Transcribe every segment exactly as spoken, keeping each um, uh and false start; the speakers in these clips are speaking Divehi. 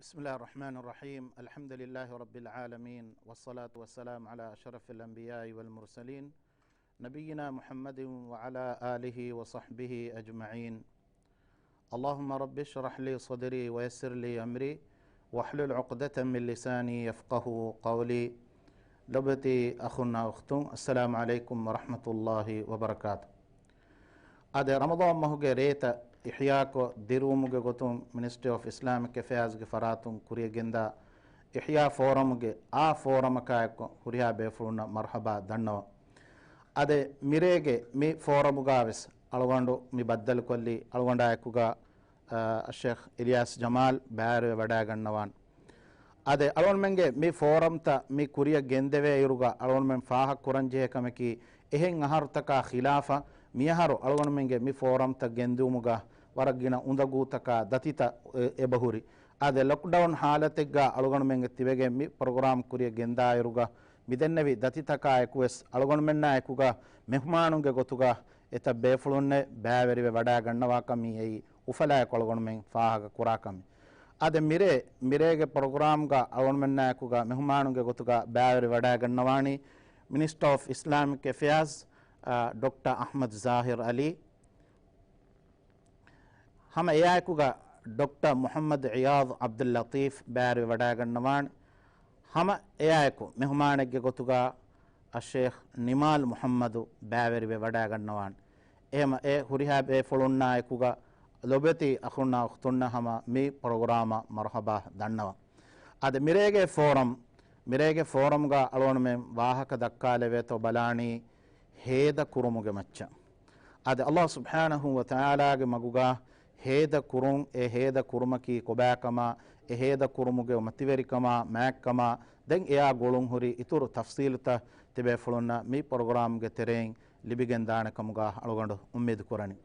بسم الله الرحمن الرحيم. الحمد لله رب العالمين، والصلاة والسلام على أشرف الأنبياء والمرسلين، نبينا محمد وعلى آله وصحبه أجمعين. اللهم رب اشرح لي صدري ويسر لي أمري واحلل عقدة من لساني يفقهوا قولي. ލޮބުވެތި އަޚުންނާ އުޚްތުން، އައްސަލާމު ޢަލައިކުމް ވަރަޙްމަތުﷲި ވަބަރަކާތު. އާދެ، ރަމަޟާން މަހުގެ ރޭތައް އިޙްޔާކޮށް ދިރުވުމުގެ ގޮތުން މިނިސްޓްރީ އޮފް އިސްލާމިކް އެފެއާޒްގެ ފަރާތުން ކުރިއަށް ގެންދާ އިޙްޔާ ފޯރަމުގެ އާ ފޯރަމަކާއެކު ހުރިހާ ބޭފުޅުންނަށް މަރުޙަބާ ދަންނަވަން. އާދެ، މިރޭގެ މި ފޯރަމުގާވެސް އަޅުގަނޑު މި ބައްދަލުކޮށްލީ އަޅުގަނޑާއެކުގަ، އަ، އައްޝޭޚް އިލްޔާސް ޖަމާލް ބައިވެރިވެ ވަޑައިގަންނަވާން. އާދެ، އަޅުގަނޑުމެންގެ މި ފޯރަމްތައް މި ކުރިއަށް ގެންދެވޭ އިރުގަ އަޅުގަނޑުމެން ފާހަގަ ކުރަންޖެހޭ ކަމަކީ، އެހެން އަހަރުތަކާ ޚިލާފަށް މިއަހަރު އަޅުގަނޑުމެންގެ މި ފޯރަމްތައް ގެންދިއުމުގަ ވަރަށް ގިނަ އުނދަގޫތަކާ ދަތިތައް އެ-، އެބަހުރި. އާދެ، ލޮކްޑައުން ހާލަތެއްގަ އަޅުގަނޑުމެންގެ ތިބެގެން މި ޕްރޮގްރާމް ކުރިއަށް ގެންދާއިރުގަ މިދެންނެވި ދަތިތަކާ އެކުވެސް އަޅުގަނޑުމެންނާ އެކުގަ މެހުމާނުންގެ ގޮތުގަ އެތައް ބޭފުޅުންނެއް ބައިވެރިވެ ވަޑައިގަންނަވާކަމީ އެއީ އުފަލާއެކު އަޅުގަނޑުމެން ފާހަގަ ކުރާކަމެއް. އާދެ، މިރޭ، މިރޭގެ ޕްރޮގްރާމްގަ އަޅުގަނޑުމެންނާއެކުގަ މެހުމާނުންގެ ގޮތުގަ ބައިވެރި ވަޑައިގަންނަވާނީ މިނިސްޓަރ އޮފް އިސްލާމިކް އެފެއާޒް، އާ، ޑޮކްޓަރ އަޙްމަދު ޒާހިރު ޢަލީ. ހަމަ އެއާއެކުގަ ޑޮކްޓަރ މުޙައްމަދު ޢިޔާޟް ޢަބްދުއްލަޠީފް ބައިވެރިވެ ވަޑައިގަންނަވާނެ. ހަމަ އެއާއެކު މެހުމާނެއްގެ ގޮތުގަ އައްޝޭޚް ނިމާލް މުޙައްމަދު ބައިވެރިވެ ވަޑައިގަންނަވާނެ. އެހެމަ އެ ހުރިހާ ބޭފުޅުންނާ އެކުގަ ލޮބުވެތި އަޚުންނާ އުޚްތުންނަށް ހަމަ މި ޕްރޮގްރާމަށް މަރުޙަބާ ދަންނަވަން. އަދި މިރޭގެ ފޯރަމް، މިރޭގެ ފޯރަމްގަ އަޅުގަނޑުމެން ވާހަކަ ދައްކާލެވޭތޯ ބަލާނީ ހޭދަ ކުރުމުގެ މައްޗަށް. އަދި ﷲ ސުބްޙާނަހޫ ވަތަޢާލާގެ މަގުގަ ހޭދަ ކުރުން، އެ ހޭދަ ކުރުމަކީ ކޮބާކަމާ، އެ ހޭދަ ކުރުމުގެ މަތިވެރިކަމާ، މާތްކަމާ، ދެން އެއާ ގުޅުން ހުރި އިތުރު ތަފްޞީލުތައް ތިބޭފުޅުންނަށް މި ޕްރޮގްރާމްގެ ތެރެއިން ލިބިގެންދާނެ ކަމުގަ އަޅުގަނޑު އުއްމީދު ކުރަނީ.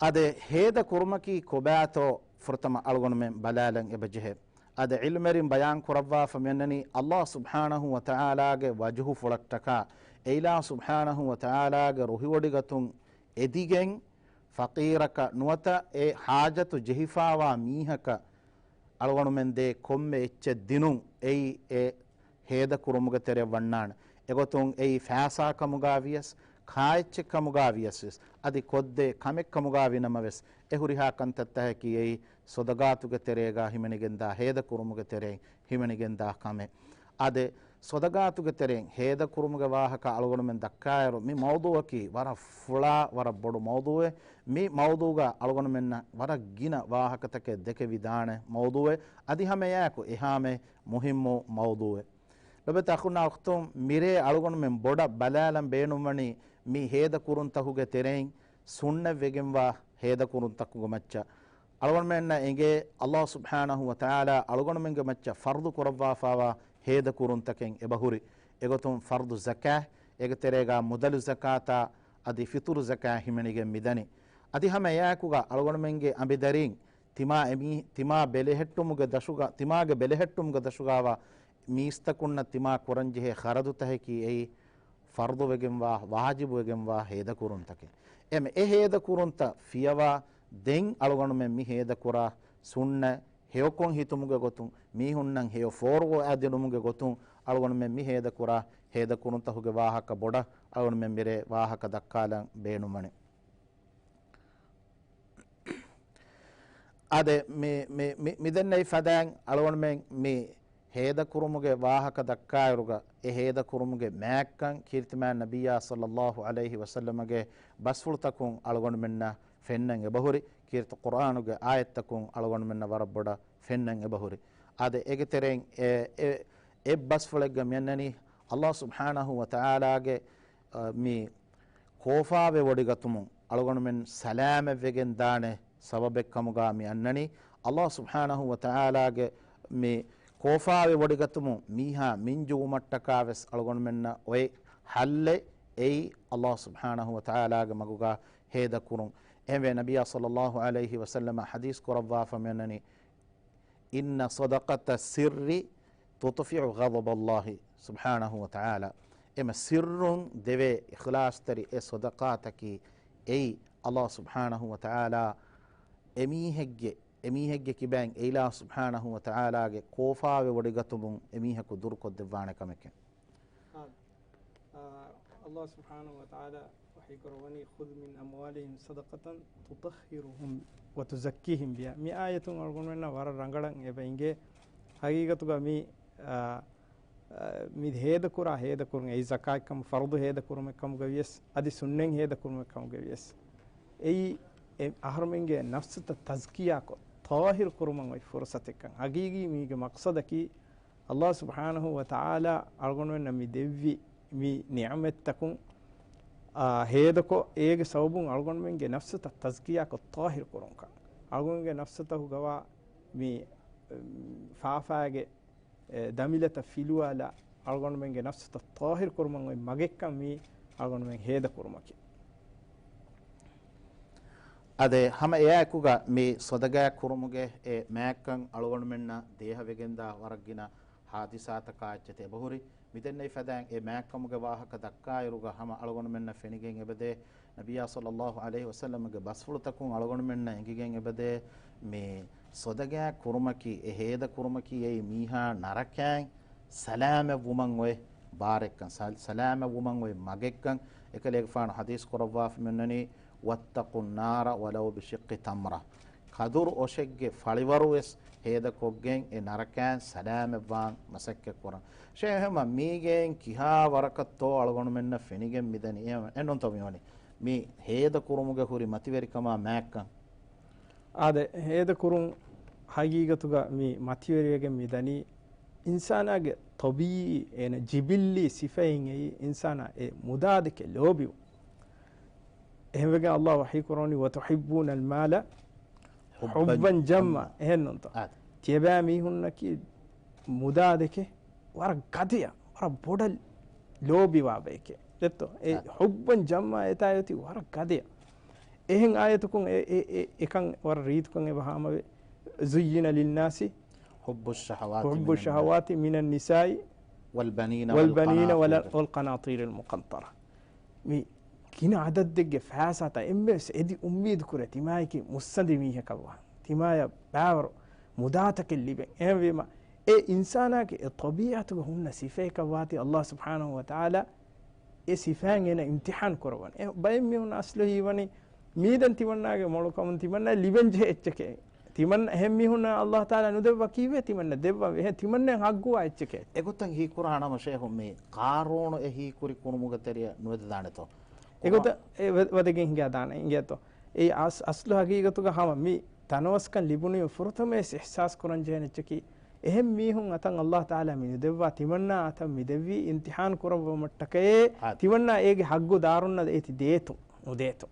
އަދި ހޭދަ ކުރުމަކީ ކޮބާތޯ ފުރަތަމަ އަޅުގަނޑުމެން ބަލާލަން އެބަޖެހޭ. އަދި ޢިލްމުވެރިން ބަޔާން ކުރައްވާފަ މިއަންނަނީ، ﷲ ސުބްޙާނަހޫ ވަތަޢާލާގެ ވަޖުހުފުޅަށްޓަކާ، އެއިލާހު ސުބްޙާނަހޫ ވަތަޢާލާގެ ރުހިވޮޑިގަތުން އެދިގެން، ފަޤީރަކަށް ނުވަތަ އެ ޙާޖަތު ޖެހިފާވާ މީހަކަށް އަޅުގަނޑުމެން ދޭ ކޮންމެ އެއްޗެއް ދިނުން، އެއީ އެ ހޭދަ ކުރުމުގެ ތެރެއަށް ވަންނާނެ. އެގޮތުން އެއީ ފައިސާ ކަމުގާ ވިޔަސް، ކާއެއްޗެއް ކަމުގާ ވިޔަސް ވެސް، އަދި ކޮށްދޭ ކަމެއް ކަމުގާ ވިނަމަވެސް، އެ ހުރިހާ ކަންތައްތަކަކީ އެއީ ޞަދަޤާތުގެ ތެރޭގާ ހިމެނިގެންދާ، ހޭދަ ކުރުމުގެ ތެރެއިން ހިމެނިގެންދާ ކަމެއް. އަދި ޞަދަޤާތުގެ ތެރެއިން ހޭދަ ކުރުމުގެ ވާހަކަ އަޅުގަނޑުމެން ދައްކާއިރު، މި މައުޟޫޢަކީ ވަރަށް ފުޅާ، ވަރަށް ބޮޑު މައުޟޫޢެއް. މި މައުޟޫޢުގަ އަޅުގަނޑުމެންނަށް ވަރަށް ގިނަ ވާހަކަތަކެއް ދެކެވިދާނެ މައުޟޫޢެއް. އަދި ހަމައެއާއެކު އެހާމެ މުހިއްމު މައުޟޫޢެއް. ލޮބުވެތި އަޚުންނާ އުޚްތުން، މިރޭ އަޅުގަނޑުމެން ބޮޑަށް ބަލާލަން ބޭނުންވަނީ މި ހޭދަ ކުރުންތަކުގެ ތެރެއިން ސުންނަތްވެގެންވާ ހޭދަ ކުރުންތަކުގެ މައްޗަށް. އަޅުގަނޑުމެންނަށް އެނގޭ، ﷲ ސުބްޙާނަހޫ ވަތަޢާލާ އަޅުގަނޑުމެންގެ މައްޗަށް ފަރުޟު ކުރައްވާފާވާ ހޭދަ ކުރުންތަކެއް އެބަހުރި. އެގޮތުން ފަރުޟު ޒަކާތް، އޭގެ ތެރޭގާ މުދަލު ޒަކާތާ އަދި ފިޠުރު ޒަކާތް ހިމެނިގެން މިދަނީ. އަދި ހަމަ އެއާއެކުގަ އަޅުގަނޑުމެންގެ އަނބިދަރީން ތިމާ އެމީ-، ތިމާ ބެލެހެއްޓުމުގެ ދަށުގަ، ތިމާގެ ބެލެހެއްޓުމުގެ ދަށުގާވާ މީސްތަކުންނަށް ތިމާ ކުރަންޖެހޭ ޚަރަދުތަކަކީ އެއީ ފަރުޟުވެގެންވާ، ވާޖިބުވެގެންވާ ހޭދަކުރުންތަކެއް. އެމެ އެ ހޭދަކުރުންތައް ފިޔަވާ ދެން އަޅުގަނޑުމެން މި ހޭދަކުރާ ސުންނަ ހެޔޮކޮށް ހިތުމުގެ ގޮތުން، މީހުންނަށް ހެޔޮ ފޯރުކޮށް އައިދިނުމުގެ ގޮތުން އަޅުގަނޑުމެން މި ހޭދަކުރާ ހޭދަކުރުންތަކުގެ ވާހަކަ ބޮޑަށް އަޅުގަނޑުމެން މިރޭ ވާހަކަ ދައްކާލަން ބޭނުންވަނީ. އާދެ، މި، މި، މި، މިދެންނެވި ފަދައިން އަޅުގަނޑުމެން މި ހޭދަކުރުމުގެ ވާހަކަ ދައްކާއިރުގަ، އެ ހޭދަކުރުމުގެ މާތްކަން ކީރިތިމާ ނަބިއްޔާ ޞައްލައްލާހު ޢަލައިހި ވަސައްލަމަގެ ބަސްފުޅުތަކުން އަޅުގަނޑުމެންނަށް ފެންނަން އެބަހުރި، ކީރިތި ޤުރްއާނުގެ އާޔަތްތަކުން އަޅުގަނޑުމެންނަށް ވަރަށް ބޮޑަށް ފެންނަން އެބަހުރި. އާދެ، އޭގެ ތެރެއިން އެ، އެ، އެއް ބަސްފުޅެއްގަ މިއަންނަނީ، ﷲ ސުބްޙާނަހޫ ވަތަޢާލާގެ، އަ، މި ކޯފާވެވޮޑިގަތުމުން އަޅުގަނޑުމެން ސަލާމަތްވެގެން ދާނެ ސަބަބެއް ކަމުގާ މި އަންނަނީ. ﷲ ސުބްޙާނަހޫ ވަތަޢާލާގެ މި ކޯފާވެވޮޑިގަތުމުން މީހާ މިންޖުވުމަށްޓަކާ ވެސް އަޅުގަނޑުމެންނަށް އޮތް ޙައްލެއް އެއީ، ﷲ ސުބްޙާނަހޫ ވަތަޢާލާގެ މަގުގާ ހޭދަކުރުން. އެހެންވެ، ނަބިއްޔާ ޞައްލައްލާހު ޢަލައިހި ވަސައްލަމަ ޙަދީޘް ކުރައްވާފަ މިއަންނަނީ، إن صدقة السر تطفئ غضب الله سبحانه وتعالى. އެމަ ސިއްރުން ދެވޭ އިޚްލާޞްތެރި އެ ޞަދަޤާތަކީ އެއީ، ﷲ ސުބްޙާނަހޫ ވަތަޢާލާ އެމީހެއްގެ އެމީހެއްގެ ކިބައިން އެއިލާހު ސުބްޙާނަހު ވަ ތަޢާލާގެ ކޯފާވެވޮޑިގަތުމުން އެމީހަކު ދުރުކޮށްދެއްވާނެ ކަމެކެވެ. އާ، އާ، ﷲ ސުބްޙާނަހު ވަ ތަޢާލާ ވަޙީކުރައްވަނީ، "خذ من أموالهم صدقة تطهرهم وتزكيهم بها." މި އާޔަތުން އަޅުގަނޑުމެންނަށް ވަރަށް ރަނގަޅަށް އެބަ އިނގޭ. ހަގީގަތުގަ މި، އާ، އާ، މި ހޭދަކުރާ ހޭދަކުރުން، އެއީ ޒަކާތްކަމު، ފަރުޟު ހޭދަކުރުމެއްކަމުގަ ވިޔަސް، އަދި ސުންނަތް ހޭދަކުރުމެއްކަމުގަ ވިޔަސް، އެއީ އެ އަހަރުމެންގެ ނަފްސުތައް ތަޒްކިޔާކޮށް، ޠާހިރު ކުރުމަށް އޮތް ފުރުޞަތެއްކަން. ހަގީގީ މީގެ މަޤްޞަދަކީ، ﷲ ސުބްޙާނަހު ވަ ތަޢާލާ އަޅުގަނޑުމެންނަށް މި ދެއްވި މި ނިޢުމަތްތަކުން، އާ، ހޭދަކޮށް، އޭގެ ސަބަބުން އަޅުގަނޑުމެންގެ ނަފްސުތައް ތަޒްކިޔާކޮށް، ޠާހިރު ކުރުންކަން. އަޅުގަނޑުގެ ނަފްސުތަކުގަވާ މި، އު، ފާފާގެ، އެ، ދަމިލަތައް ފިލުވާލާ، އަޅުގަނޑުމެންގެ ނަފްސުތައް ޠާހިރު ކުރުމަށް އޮތް މަގެއްކަން މީ އަޅުގަނޑުމެން ހޭދަ ކުރުމަކީ. އާދެ، ހަމަ އެއާއެކުގަ މި ޞަދަޤާތް ކުރުމުގެ އެ މާތްކަން އަޅުގަނޑުމެންނަށް ދޭހަވެގެންދާ ވަރަށް ގިނަ ޙާދިސާތަކާ އެއްޗެތި އެބަހުރި. މިދެންނެވި ފަދައިން އެ މާތްކަމުގެ ވާހަކަ ދައްކާއިރުގަ ހަމަ އަޅުގަނޑުމެންނަށް ފެނިގެން އެބަދޭ، ނަބިއްޔާ ޞައްލައްލާހު ޢަލައިހި ވަސައްލަމްގެ ބަސްފުޅުތަކުން އަޅުގަނޑުމެންނަށް އެނގިގެން އެބަދޭ، މި ޞަދަޤާތް ކުރުމަކީ، އެ ހޭދަ ކުރުމަކީ އެއީ މީހާ ނަރަކައިން ސަލާމަތްވުމަށް އޮތް ބާރެއްކަން، ސަ-، ސަލާމަތްވުމަށް އޮތް މަގެއްކަން. އެކަލޭގެފާނު ޙަދީޘް ކުރައްވާފަ މިއޮންނަނީ، "واتقوا النار ولو بشق تمرة." ކަދުރު އޮށެއްގެ ފަޅިވަރު ވެސް ހޭދަކޮށްގެން އެ ނަރަކައިން ސަލާމަތްވާން މަސައްކަތް ކުރަން. ޝޭޚް އެހެންމަ މީގެއިން ކިހާ ވަރަކަށްތޯ އަޅުގަނޑުމެންނަށް ފެނިގެން މިދަނީ؟ އެހެން، އެހެންނޫންތޯ މިވަނީ؟ މި ހޭދަ ކުރުމުގެ ހުރި މަތިވެރިކަމާ މާތްކަން. އާދެ، ހޭދަ ކުރުން ހަގީގަތުގަ މި މަތިވެރިވެގެން މިދަނީ، އިންސާނާގެ ޠަބީޢީ، އޭނަ ޖިބިއްލީ ސިފައިން އެއީ އިންސާނާ އެ މުދާ ދެކެ ލޯބިވުން. އެހެންވެގެން ﷲ ވަޙީ ކުރަނީ، "وتحبون المال حبا جما." އެހެންނޫންތޯ؟ އާދެ. ތިޔަބައިމީހުންނަކީ މުދާ ދެކެ ވަރަށް ގަދަޔަށް، ވަރަށް ބޮޑަށް ލޯބިވާ ބައެކޭ. ދެއްތޯ؟ އެ އާދެ. حبا جما އެތާ އޮތީ ވަރަށް ގަދަޔަށް. އެހެން އާޔަތަކުން އެ، އެ، އެ، އެކަން ވަރަށް ރީތިކޮށް އެބަ ހާމަވޭ. "زين للناس حب الشهوات حب من الشهوات من النساء والبنين والبنين والقناطير المقنطرة." މި ގިނަ އަދަދެއްގެ ފައިސާތައް އެންމެވެސް އެދި އުއްމީދު ކުރޭ ތިމާޔަކީ މުއްސަނދި މީހަކަށްވާން، ތިމާޔަށް ބައިވަރު މުދާތަކެއް ލިބެން. އެހެންވީމަ، އެ އިންސާނާގެ އެ ޠަބީޢަތުގަ ހުންނަ ސިފައަކަށްވާތީ، ﷲ ސުބްޙާނަހު ވަ ތަޢާލާ އެ ސިފައިން އޭނަ އިމްތިޙާން ކުރައްވަން. އެ ބައެއް މީހުން އަސްލު ހީވަނީ، މީދަން ތިމަންނާގެ މޮޅުކަމުން ތިމަންނައަށް ލިބެން ޖެހޭ އެއްޗެކޭ. ތިމަންނަ އެހެން މީހުންނަށް ﷲ ތަޢާލާ ނުދެއްވާ ކީއްވެ؟ ތިމަންނަ ދެއްވަން އެހެން ތިމަންނައަށް ޙައްޤުވާ އެއްޗެކޭ. އެގޮތަށް ހީކުރާނަމަ ޝޭޚު މި ޤާރޫނު އެ ހީކުރި ކުރުމުގެ ތެރެއަށް ނުވެދެދާނެތޯ؟ އެގޮތަށް އެ ވެ-، ވަދެގެން ހިނގާ ދާނެ އިނގޭތޯ. އެއީ އަސް-، އަސްލު ހަގީގަތުގަ ހަމަ މި ތަނަވަސްކަން ލިބުނީ ފުރަތަމަވެސް އިޙްސާސް ކުރަން ޖެހޭނެ އެއްޗަކީ، އެހެން މީހުން އަތަށް ﷲ ތަޢާލާ މި ނުދެއްވާ ތިމަންނާ އަތަށް މި ދެއްވީ އިމްތިޙާން ކުރައްވުމަށްޓަކައޭ، އާ. ތިމަންނާ އޭގެ ޙައްޤު ދާރުންނަށް އޭތި ދޭތު ނުދޭތު.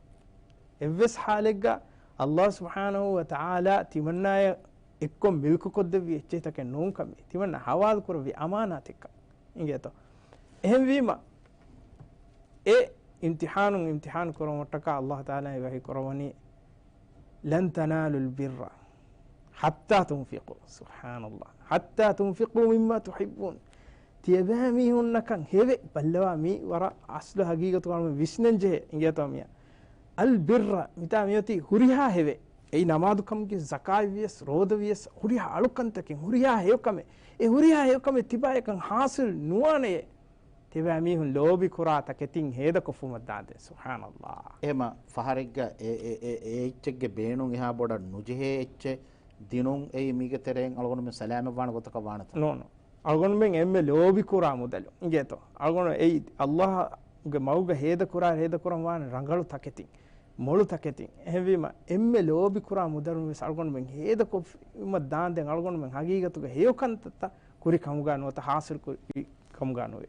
އެއްވެސް ޙާލެއްގަ ﷲ ސުބްޙާނަހު ވަ ތަޢާލާ ތިމަންނާޔަށް އެއްކޮށް މިލްކުކޮށްދެއްވި އެއްޗެތަކެއް ނޫންކަން މީ. ތިމަންނަ ޙަވާލު ކުރެއްވި އަމާނާތެއްކަން އިނގޭތޯ. އެހެންވީމަ، އެ އިމްތިޙާނުން އިމްތިޙާން ކުރުމަށްޓަކާ ﷲ ތަޢާލާ ވަޙީ ކުރައްވަނީ، "لن تنالوا البر حتى تنفقوا." ސުބްޙާނަﷲ. "حتى تنفقوا مما تحبون." ތިޔަބައިމީހުންނަކަށް ހެވެ، ބައްލަވާ މީ ވަރަށް އަސްލު ހަގީގަތުގަ ވިސްނަން ޖެހޭ އިނގޭތޯ މިއަށް. އަލް ބިއްރަ، މިތާ މިއޮތީ ހުރިހާ ހެވެ. އެއީ ނަމާދުކަމުގެ ޒަކާތްވިޔަސް، ރޯދަވިޔަސް، ހުރިހާ އަޅުކަންތަކެއް، ހުރިހާ ހެޔޮކަމެއް. އެ ހުރިހާ ހެޔޮކަމެއް ތިބާޔަކަށް ޙާޞިލް ނުވާނެޔޭ. ތިބާ މީހުން ލޯބި ކުރާ ތަކެތިން ހޭދަކޮށްފުމަށް ދާނދޭ. ސުބްޙާނަﷲ. އެހެމަ ފަހަރެއްގަ އެ، އެ، އެ، އެ އެއްޗެއްގެ ބޭނުން އެހާ ބޮޑަށް ނުޖެހޭ އެއްޗެއް ދިނުން އެއީ މީގެ ތެރެއިން އަޅުގަނޑުމެން ސަލާމަތްވާނެ ގޮތަކަށް ވާނެތަ؟ ނޯ، ނޯ. އަޅުގަނޑުމެން އެންމެ ލޯބި ކުރާ މުދަލު އިނގޭތޯ. އަޅުގަނޑު އެއީ ﷲ ގެ މަގުގަ ހޭދަ ކުރާ، ހޭދަ ކުރަން ވާނެ ރަނގަޅު ތަކެތިން، މޮޅު ތަކެތިން. އެހެންވީމަ، އެންމެ ލޯބި ކުރާ މުދަލުން ވެސް އަޅުގަނޑުމެން ހޭދަކޮށްފީމަ ދާންދެން އަޅުގަނޑުމެން ހަގީގަތުގަ ހެޔޮ ކަންތައްތައް ކުރި ކަމުގަ ނުވަތަ ހާސިލް ކުރި ކަމުގަ ނުވޭ.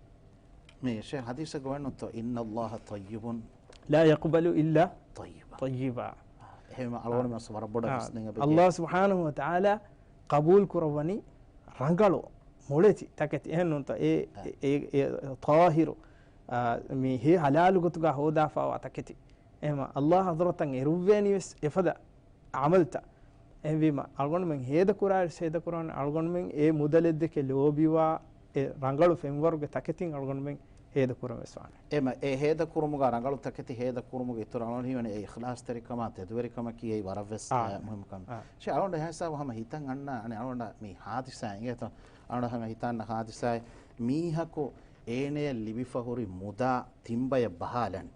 މި ޝޭޚް ޙަދީޘެއްގަ ވަންނަތޯ، "إن الله طيب لا يقبل إلا طيبا." ޠައްޔިބާ. އެހެންވީމަ އަޅުގަނޑުމެން ވަރަށް ބޮޑަށް ވިސްނަން އެބަ ﷲ ސުބްޙާނަހު ވަ ތަޢާލާ ޤަބޫލު ކުރައްވަނީ ރަނގަޅު މޮޅެތި ތަކެތި. އެހެން ނޫންތަ؟ އެ، އެ، އެ، އެ ޠާހިރު، އާ، މި ހެޔޮ ޙަލާލު ގޮތުގަ ހޯދާފައިވާ ތަކެތި. އެހެމަ ﷲ ޙަޟްރަތަށް އެރުއްވޭނީ ވެސް އެފަދަ ޢަމަލްތައް. އެހެންވީމަ، އަޅުގަނޑުމެން ހޭދަކުރާ، ހޭދަކުރާނެ އަޅުގަނޑުމެން އެ މުދަލެއްދެކެ ލޯބިވާ، އެ ރަނގަޅު ފެންވަރުގެ ތަކެތިން އަޅުގަނޑުމެން ހޭދަކުރަން ވެސް ވާނެ. އެމަ އެ ހޭދަކުރުމުގަ ރަނގަޅު ތަކެތި ހޭދަކުރުމުގެ އިތުރަށް އަޅުގަނޑު ހީވަނީ އެ އިޚްލާޞްތެރިކަމާ ތެދުވެރިކަމަކީ އެއީ ވަރަށް ވެސް، އާ، އެ، މުހިއްމު ކަމެއް. އާ. ޝޭ އަޅުގަނޑު އެހާ ހިސާބު ހަމަ ހިތަށް އަންނާނެ އަޅުގަނޑަށް މި ހާދިސާ އިނގޭތޯ. އަޅުގަނޑު ހަމަ ހިތަށް އަންނަ ހާދިސާއެއް މީހަކު އޭނަޔަށް ލިބިފަ ހުރި މުދާ ތިންބަޔަށް ބަހާލަން.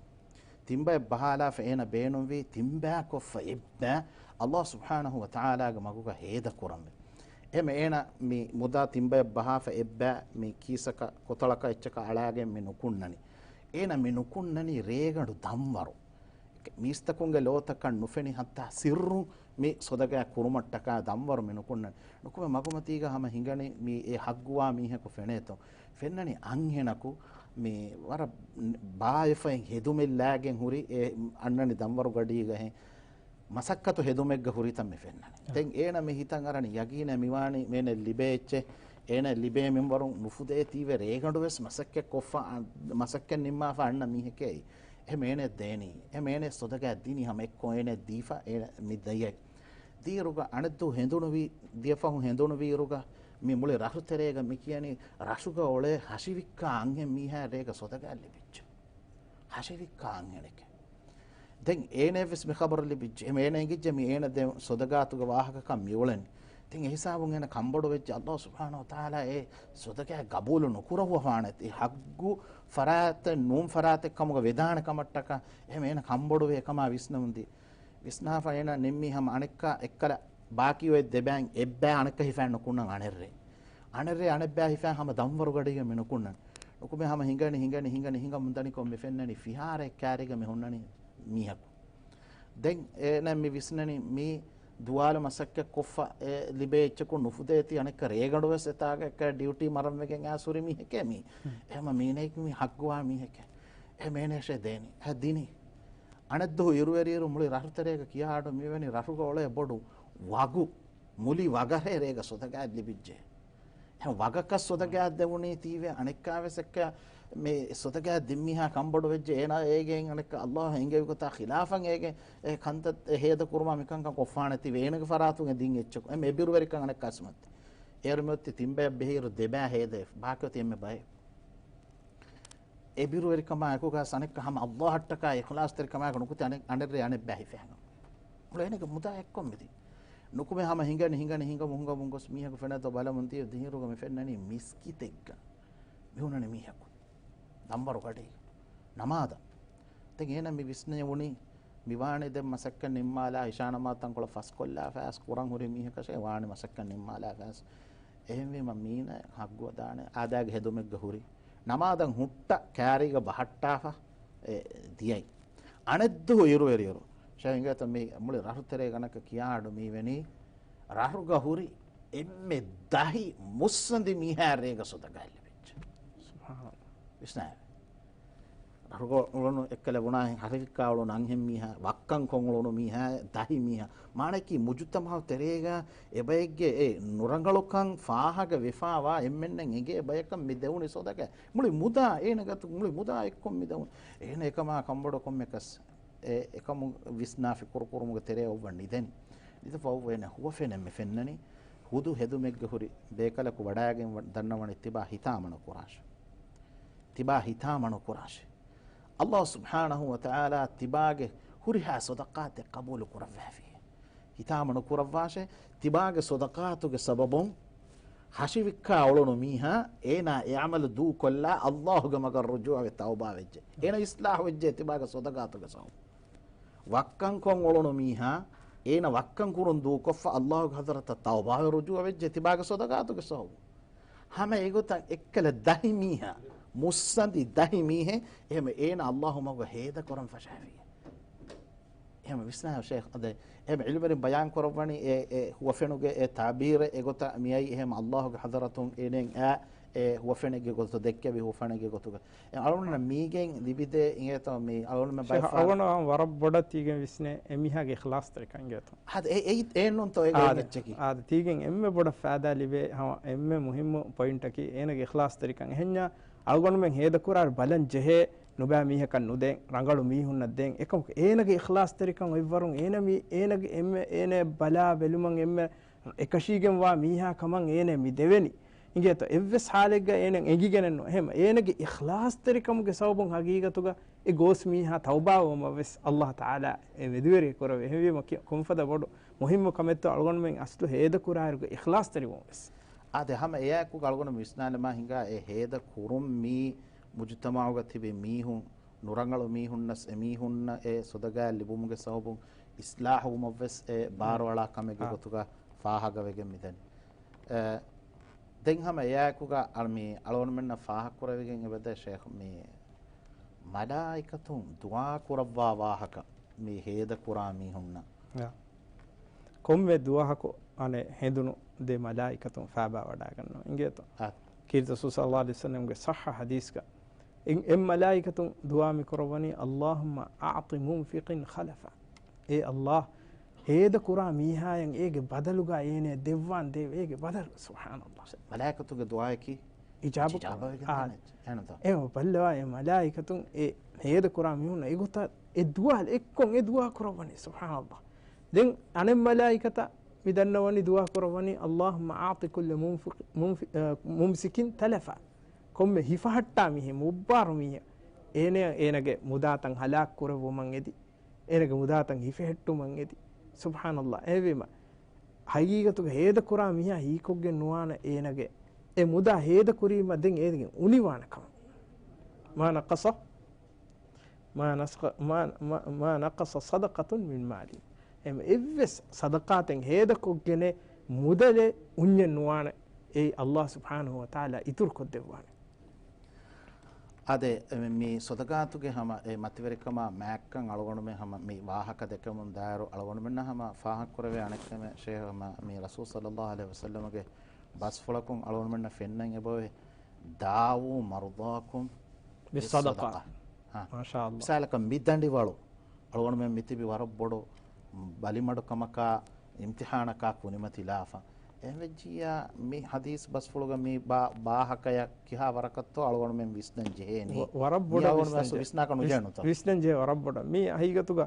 ތިންބަޔަށް ބަހާލާފަ އޭނަ ބޭނުންވީ ތިންބަޔާ ކޮށްފަ އެއްބަޔަށް އަﷲ ސުބްޙާނަހޫ ވަތަޢާލާގެ މަގުގަ ހޭދަކުރަންވެ. އެހެން އޭނަ މި މުދާ ތިންބަޔަށް ބަހާފަ އެއްބަޔަށް މި ކީސަކަށް ކޮތަޅަކަށް އެއްޗަކަށް އަޅާގެން މި ނުކުންނަނީ. އޭނަ މި ނުކުންނަނީ ރޭގަނޑު ދަންވަރު. މީސްތަކުންގެ ލޯތަކަށް ނުފެނި ހައްތާ ސިއްރުން މި ސޮދަގާ ކުރުމަށްޓަކާ ދަންވަރު މި ނުކުންނަނީ. ނުކުމެ މަގުމަތީގަ ހަމަ ހިނގަނީ މި އެ ހައްގުވާ މީހަކު ފެނޭތޯ. ފެންނަނީ އަންހެނަކު މި ވަރަށް ބާވެފައިން ހެދުމެއް ލާގެން ހުރި އެ އަންނަނީ ދަންވަރު ގަޑީގަހެން. މަސައްކަތު ހެދުމެއްގަ ހުރިތަން މި ފެންނަނީ. އަ. ދެން އޭނަ މި ހިތަށް އަރަނީ ޔަގީނޭ މިވާނީ މޭނެ ލިބޭ އެއްޗެއް، އޭނަ ލިބޭ މިންވަރުން ނުފުދޭތީވެ ރޭގަނޑު ވެސް މަސައްކަތް ކޮށްފަ، އަ، މަސައްކަތް ނިންމާފަ އަންނަ މީހެކޭ. އެ މޭނެ ދޭނީ. އެ މޭނެ ސޮދަގާ ދިނީ ހަމަ އެއްކޮށް އޭނެ ދީފަ އޭނަ މި ދަޔައި. ދިޔައިރުގަ އަނެއްދު ހެނދުނުވީ، ދިޔަފަހު ހެނދުނުވީއިރުގަ މި މުޅި ރަށުތެރޭގަ މި ކިޔަނީ ރަށުގަ އޮޅޭ ހަށިވިއްކާ އަންހެން މީހާ ރޭގަ ސޮދަގާ ލިބިއްޖެ. ހަށިވިއްކާ އަންހެނެކޭ. ދެން އޭނައަށްވެސް މި ޚަބަރު ލިބިއްޖެ. އެހެން އޭނަ އެނގިއްޖެ މި އޭނަ ދެ ސޮދަގާތުގެ ވާހަކަކަން މިއުޅެނީ. ދެން އެހިސާބުން އޭނަ ކަންބޮޑުވެއްޖެ. އަﷲ ސުބްޙާނަހޫ ވަތަޢާލާ އެ ސޮދަގާ ގަބޫލު ނުކުރައްވަފާނެތީ. ހައްގު ފަރާތެއް ނޫން ފަރާތެއް ކަމުގަ ވެދާނެ ކަމަށްޓަކާ. އެހެން އޭނަ ކަންބޮޑުވި އެކަމާ ވިސްނަމުންދީ. ވިސްނާފަ އޭނަ ނިންމީ ހަމަ އަނެއްކާ އެއްކަލަ ބާކީ އޮތް ދެބައިން އެއްބައި އަނެއްކާ ހިފައި ނުކުންނަން އަނެއްރޭ. އަނެއްރޭ އަނެއްބައި ހިފައި ހަމަ ދަންވަރު ގަޑީގަ މި ނުކުންނަން. ނުކުމެ ހަމަ ހިނގަނި، ހިނގަނި، ހިނގަނި، ހިނގަމުން ދަނިކޮށް މި ފެންނަނީ ފިހާރައެއް ކާރީގަ މި ހުންނަނީ މީހަކު. ދެން އޭނަ މި ވިސްނަނީ މީ ދުވާލު މަސައްކަތް ކޮށްފަ އެ ލިބޭ އެއްޗަކު ނުފުދޭތީ އަނެއްކާ ރޭގަނޑު ވެސް އެތާގަ އެއްކާ ޑިއުޓީ މަރަން ވެގެން އާސް ހުރި މީހެކޭ މީ. ހުން. އެހެމަ މީނައެކު މީ ހައްގުވާ މީހެކޭ. އެ މޭނޭޝޭ ދޭނީ. އެ ދިނީ. އަނެއްދުހު އިރުއެރިއިރު މުޅި ރަށުތެރޭގަ ކިޔާ އަޑު މިވެނި ރަށުގަ އޮޅޭ ބޮޑު ވަގު، މުލި ވަގަށޭ ރޭގަ ސޮދަގާ ލިބިއްޖެ. އެ ވަގަކަށް ސޮދަގާ ދެވުނީތީވެ އަނެއްކާވެސް އެއްކާ މި ސޮދަގާ ދިންމީހާ ކަންބޮޑު ވެއްޖެ. އޭނާ އޭގެން އަނެއްކާ އަﷲ އެންގެވި ގޮތާ ޚިލާފަށް އޭގެ އެ ކަންތައް އެ ހޭދަ ކުރުމާ މިކަންކަން ކޮށްފާނެތީވެ. އޭނަގެ ފަރާތުން އެ ދިން އެއްޗަކު އެ އެބިރުވެރިކަން އަނެއްކާ ސިމަންތި. އޭރު މިއޮތީ ތިންބަޔަށް ބެހޭއިރު ދެބައި ހޭދަ އެ ބާކި އޮތީ އެންމެ ބައެއް. އެބިރުވެރިކަމާ އެކުގަ ސަނެއްކަ ހަމަ އަﷲއަށްޓަކާ އިޚްލާޞްތެރިކަމާއެކު ނުކުތި އަނެއް، އަނެއްރޭ އަނެއްބައި ހިފޭހަނގަ. މުޅި އޭނަގެ މުދާ އެއްކޮށް މިދި. ނުކުމެ ހަމަ ހިނގަނި، ހިނގަނި، ހިނގަމު، ހިނގަމުން ގޮސް މީހަކު ފެނޭތޯ ބަލަމުން ދިޔަ ދިހިރުގަ މި ފެންނަނީ މިސްކިތެއްގަ. މި ހުންނަނީ މީހަކު. ދަންވަރު ގަޑީ. ނަމާދަށް. ދެން އޭނަ މި ވިސްނެވުނީ މިވާނީ ދެން މަސައްކަތް ނިންމާލާ އިޝާ ނަމާދު ތަންކޮޅަށް ފަސްކޮށްލާފަ އައިސް ކުރަން ހުރި މީހަކަށޭ ވާނީ މަސައްކަތް ނިންމާލާފަ އައިސް. އެހެންވީމަ މީނަ ހައްގުވަދާނެ އާދައިގެ ހެދުމެއްގަ ހުރި. ނަމާދަށް ހުއްޓަ ކާރީގަ ބަހައްޓާފަ އެ ދިޔައީ. އަނެއްދުހު އިރުއެރިއިރު. ޝޭހް އިނގޭތަ މި މުޅި ރަށުތެރޭގަ އަނެއްކާ ކިޔާ އަޑު މީވެނީ ރަށުގަ ހުރި އެންމެ ދަހި މުއްސަނދި މީހާ ރޭގަ ސޮދަގާ ލިބިއްޖެ. ސުބްޙާނަﷲ. ވިސްނާ. ރަށުގަ އުޅުނު އެއްކަލަ ބުނާހެން ހަށިވިއްކާ އުޅުނު އަންހެން މީހާ، ވައްކަން ކޮށް އުޅުނު މީހާ، ދަހި މީހާ. މާނައަކީ މުޖުތަމަޢު ތެރޭގަ އެބައެއްގެ އެ ނުރަނގަޅުކަން ފާހަގަ ވެފާވާ އެންމެންނަށް އެނގޭ ބަޔަކަށް މި ދެވުނީ ސޮދަގާ. މުޅި މުދާ އޭނަ ގަތު، މުޅި މުދާ އެއްކޮށް މި ދެވުނީ. އޭނަ އެކަމާ ކަންބޮޑު ކޮންމެކަސް އެ އެކަމު ވިސްނާ ފިކުރު ކުރުމުގެ ތެރޭ އޮއްވަން ނިދެނީ. ނިދިފަ އޮއްވަ އޭނަ ހުވަފެނެއް މި ފެންނަނީ. ހުދު ހެދުމެއްގަ ހުރި ބޭކަލަކު ވަޑާގެން ވަ-، ދަންނަވަނީ ތިބާ ހިތާމަ ނުކުރާށޭ. ތިބާ ހިތާމަ ނުކުރާށޭ. އަﷲ ސުބްޙާނަހޫ ވަތަޢާލާ ތިބާގެ ހުރިހާ ޞަދަޤާތެއް ޤަބޫލު ކުރައްވާފި. ހިތާމަ ނުކުރައްވާށޭ، ތިބާގެ ޞަދަޤާތުގެ ސަބަބުން ހަށިވިއްކާ އުޅުނު މީހާ އޭނާ އެ ޢަމަލު ދޫކޮށްލާ އަﷲގެ މަގަށް ރުޖޫޢަވެ ތައުބާވެއްޖެ. އޭނާ އިޞްލާޙުވެއްޖެ ތިބާގެ ޞަދަޤާތުގެ ސަބަބުން. ވައްކަން ކޮށް އުޅުނު މީހާ އޭނާ ވައްކަން ކުރުން ދޫކޮށްފަ އަﷲގެ ޙަޟްރަތަށް ތައުބާވެ ރުޖޫޢަވެއްޖެ ތިބާގެ ޞަދަޤާތުގެ ސަބަބުން. ހަމަ އެގޮތަށް އެއްކަލަ ދަހި މީހާ، މުއްސަނދި ދަހި މީހެއް، އެހެމަ އޭނާ އަﷲ މަގު ހޭދަ ކުރަން ފަށާފި. އެހެމަ ވިސްނާ ޝޭޚް އަދެ، އެހެމަ ޢިލްމުވެރިން ބަޔާން ކުރައްވަނީ އެ، އެ ހުވަފެނުގެ އެ ތަޢުބީރެއް އެގޮތަށް މިއައީ އެހެމަ އަﷲގެ ޙަޟްރަތުން އޭނައަށް އެ ހުވަފެނެއްގެ ގޮތު ދެއްކެވި ހުވަފެނެއްގެ ގޮތުގަ. އެ އަޅުންނަށް މީގެން ލިބިދޭ އިނގޭތޯ މި އަޅުންމެ ޝޭޚް ބައެއް އަޅުގަނޑު ވަރަށް ބޮޑަށް ތީގެން ވިސްނޭ އެ މީހާގެ އިޚްލާޞްތެރިކަން އިނގޭތޯ. އާދެ، އެ، އެއީ އެއްނޫންތޯ އޭގެ އާދެ، އެއްޗަކީ. އާދެ، ތީގެން އެންމެ ބޮޑަށް ފާއިދާ ލިބޭ ހަމަ އެންމެ މުހިއްމު ޕޮއިންޓަކީ އޭނަގެ އިޚްލާޞްތެރިކަން. އެހެންޏާ އަޅުގަނޑުމެން ހޭދަކުރާއިރު ބަލަން ޖެހޭ ނުބައި މީހަކަށް ނުދޭން، ރަނގަޅު މީހުންނަށް ދޭން. އެކަމަކު އޭނަގެ އިޚްލާޞްތެރިކަން އޮތްވަރުން އޭނަ މީ، އޭނަގެ އެންމެ އޭނަ ބަލާ ބެލުމަށް އެންމެ އެކަށީގެންވާ މީހާ ކަމަށް އޭނަ މި ދެވެނީ. އިނގޭތޯ، އެއްވެސް ހާލެއްގަ އޭނަ އެނގިގެނެއްނު. އެހެމަ އޭނަގެ އިޚްލާޞްތެރިކަމުގެ ސަބަބުން ހަގީގަތުގަ އެ ގޯސް މީހާ ތައުބާވުމަށްވެސް އައްލާހު ތަޢާލާ އެ މެދުވެރި ކުރެވޭ. އެހެންވީމަ ކި-، ކޮންފަދަ ބޮޑު މުހިއްމު ކަމެއްތޯ އަޅުގަނޑުމެން އަސްލު ހޭދަކުރާއިރުގެ އިޚްލާޞްތެރިވުންވެސް. އާދެ، ހަމަ އެއާއެކުގަ އަޅުގަނޑު ވިސްނާލަމާ ހިނގާ އެ ހޭދަ ކުރުން މީ މުޖުތަމަޢުގަ ތިބި މީހުން، ނުރަނގަޅު މީހުންނަސް އެމީހުންނަށް އެ ސޮދަގާތް ލިބުމުގެ ސަބަބުން އިޞްލާޙުވުމަށްވެސް އެ ބާރުއަޅާ ކަމެއްގެ އާ. ގޮތުގަ ފާހަގަވެގެން މިދަނީ. އެ، ދެން ހަމަ އެއާއެކުގަ އަޅ-، މި އަޅުގަނޑުމެންނަށް ފާހަގަކުރެވިގެން އެބަދޭ ޝޭޚް، މި މަލާއިކަތުން ދުޢާ ކުރައްވާ ވާހަކަ މި ހޭދަކުރާ މީހުންނަށް. ޔާ. ކޮންމެ ދުވަހަކު އަނެއް ހެނދުނު ދެ މަލާއިކަތުން ފާބާ ވަޑާގަންނަވާ. އިނގޭތޯ؟ އާ. ކީރިތި ރަސޫލު ޞައްލައްލާހު ޢަލައިހި ވަސައްލަމްގެ ޞައްޙަ ޙަދީޘްގަ އެ، އެ މަލާއިކަތުން ދުޢާ މި ކުރައްވަނީ، اللهم أعط منفقا خلفا. އޭ އައްލާހް، ހޭދަކުރާ މީހާޔަށް އޭގެ ބަދަލުގަ އޭނަޔަށް ދެއްވާން ދޭ، އޭގެ ބަދަލު. ސުބްޙާނައްލާހް. މަލާއިކަތުންގެ ދުޢާއަކީ އިޖާބަ އިޖާބަ ކުރަން. ވެގެން އާ. ތާނެ. އެހެންތޯ؟ އެ ބައްލަވާ އެ މަލާއިކަތުން އެ ހޭދަކުރާ މީހުންނަށް އެގޮތަށް އެ ދުޢާ އެއްކޮށް އެ ދުޢާ ކުރައްވަނީ. ސުބްޙާނައްލާހް. ދެން އަނެއް މަލާއިކަތަށް މި ދަންނަވަނީ ދުޢާ ކުރައްވަނީ، اللهم أعط كل منفق، منف-، އަ، ممسك تلفا. ކޮންމެ ހިފަހައްޓާ މީހެއް، މުއްބާރު މީހެއް، އޭނަ، އޭނަގެ މުދާތައް ހަލާކު ކުރެއްވުމަށް އެދި، އޭނަގެ މުދާތައް ހިފެހެއްޓުމަށް އެދި. ސުބްޙާނައްލާހް. އެހެންވީމަ، ހަގީގަތުގަ ހޭދަކުރާ މީހާ ހީކޮށްގެން ނުވާނެ އޭނަގެ އެ މުދާ ހޭދަކުރީމަ ދެން އޭގެ އުނިވާނެ ކަމަށް. ما نقص، ما نسق-، ما، ما، ما نقص صدقة من مال. އެހެން އެއްވެސް ޞަދަޤާތެއް ހޭދަކޮށްގެނެއް މުދަލެއް އުންޏެއް ނުވާނެ. އެއީ އައްލާހު ސުބްޙާނަހު ވަތަޢާލާ އިތުރުކޮށްދެއްވާނެ. އާދެ، މި ޞަދަޤާތުގެ ހަމަ އެ މަތިވެރިކަމާ މާތްކަން އަޅުގަނޑުމެން ހަމަ މި ވާހަކަ ދެކެމުން ދާއިރު އަޅުގަނޑުމެންނަށް ހަމަ ފާހަގަކުރެވޭ އަނެއްކަމެއް ޝޭޚް، ހަމަ މި ރަސޫލު ޞައްލައްލާހު ޢަލައިހި ވަސައްލަމަގެ ބަސްފުޅަކުން އަޅުގަނޑުމެންނަށް ފެންނަން އެބައޮތް، داووا مرضاكم بالصدقة. ހާ. މާޝާﷲ. މިސާލަކަށް މި ދަނޑިވަޅު އަޅުގަނޑުމެން މިތިބި ވަރަށް ބޮޑު ބަލިމަޑުކަމަކާ އިމްތިޙާނަކާ ކުރިމަތިލާފަ. އެހެންވެއްޖިއްޔާ މި ޙަދީޘް ބަސްފުޅުގަ މި ބާ-، ބާހަކަޔަށް ކިހާ ވަރަކަށްތޯ އަޅުގަނޑުމެން ވިސްނަން ޖެހޭނީ. ވަ-، ވަރަށް ބޮޑަށް މި އަޅުގަނޑުމެން ވިސް-، ވިސްނާކަށް ވިސް-، ނުޖެހެނުތޯ؟ ވިސްނަން ޖެހޭ ވަރަށް ބޮޑަށް. މީ ހަގީގަތުގަ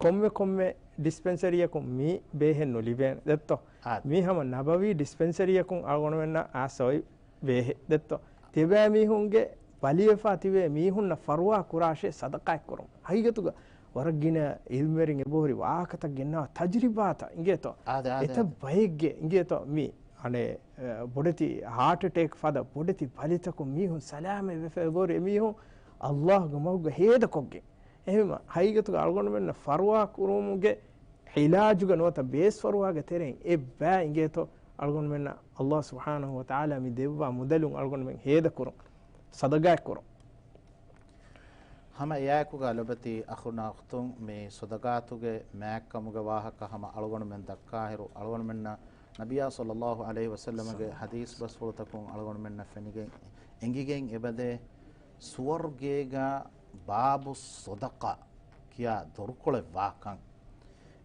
ކޮންމެ ކޮންމެ ޑިސްޕެންސަރީއަކުން މީ ބޭހެއް ނުލިބޭނެ. ދެއްތޯ؟ އާ. މީ ހަމަ ނަބަވީ ޑިސްޕެންސަރީއަކުން އަޅުގަނޑުމެންނަށް އާސަވައި ބޭހެއް. ދެއްތޯ؟ ތިބޭ މީހުންގެ ބަލިވެފާ ތިބޭ މީހުންނަށް ފަރުވާ ކުރާށޭ ސަދަޤާތް ކުރުން. ހަގީގަތުގަ ވަރަށް ގިނަ ޢިލްމުވެރިން އެބަހުރި ވާހަކަތައް ގެންނަވާ ތަޖުރިބާތައް އިނގޭތޯ؟ އާދެ، އާދެ، އެތައް އާދެ. ބައެއްގެ އިނގޭތޯ މި އަނެއް، އެ، ބޮޑެތި ހާޓް އެޓޭކް ފަދަ ބޮޑެތި ބަލިތަކުން މީހުން ސަލާމަތް ވެފަ އެބަހުރި އެމީހުން އައްލާހުގެ މަގުގަ ހޭދަކޮށްގެން. އެހެންވީމަ، ހަގީގަތުގަ އަޅުގަނޑުމެންނަށް ފަރުވާ ކުރުމުގެ ޢިލާޖުގަ ނުވަތަ ބޭސްފަރުވާގެ ތެރެއިން އެއްބައި އިނގޭތޯ އަޅުގަނޑުމެންނަށް އައްލާހު ސުބްޙާނަހު ވަތަޢާލާ މި ދެއްވާ މުދަލުން އަޅުގަނޑުމެން ހޭދަކުރުން، ޞަދަޤާތްކުރުން. ހަމަ އެއާއެކުގަ ލޮބެތި އަޚުންނާ އުޚްތުން މި ޞަދަޤާތުގެ މާތްކަމުގެ ވާހަކަ ހަމަ އަޅުގަނޑުމެން ދައްކާއިރު، އަޅުގަނޑުމެންނަށް ނަބިއްޔާ ޞައްލައްލާހު ޢަލައިހި ވަސައްލަމަގެ ޙަދީޘް ބަސްފުޅުތަކުން އަޅުގަނޑުމެންނަށް ފެނިގެން އެނގިގެން އެބަދޭ، ސުވަރުގޭގަ ބާބުއްޞަދަޤާ ކިޔާ ދޮރުކޮޅެއް ވާކަން.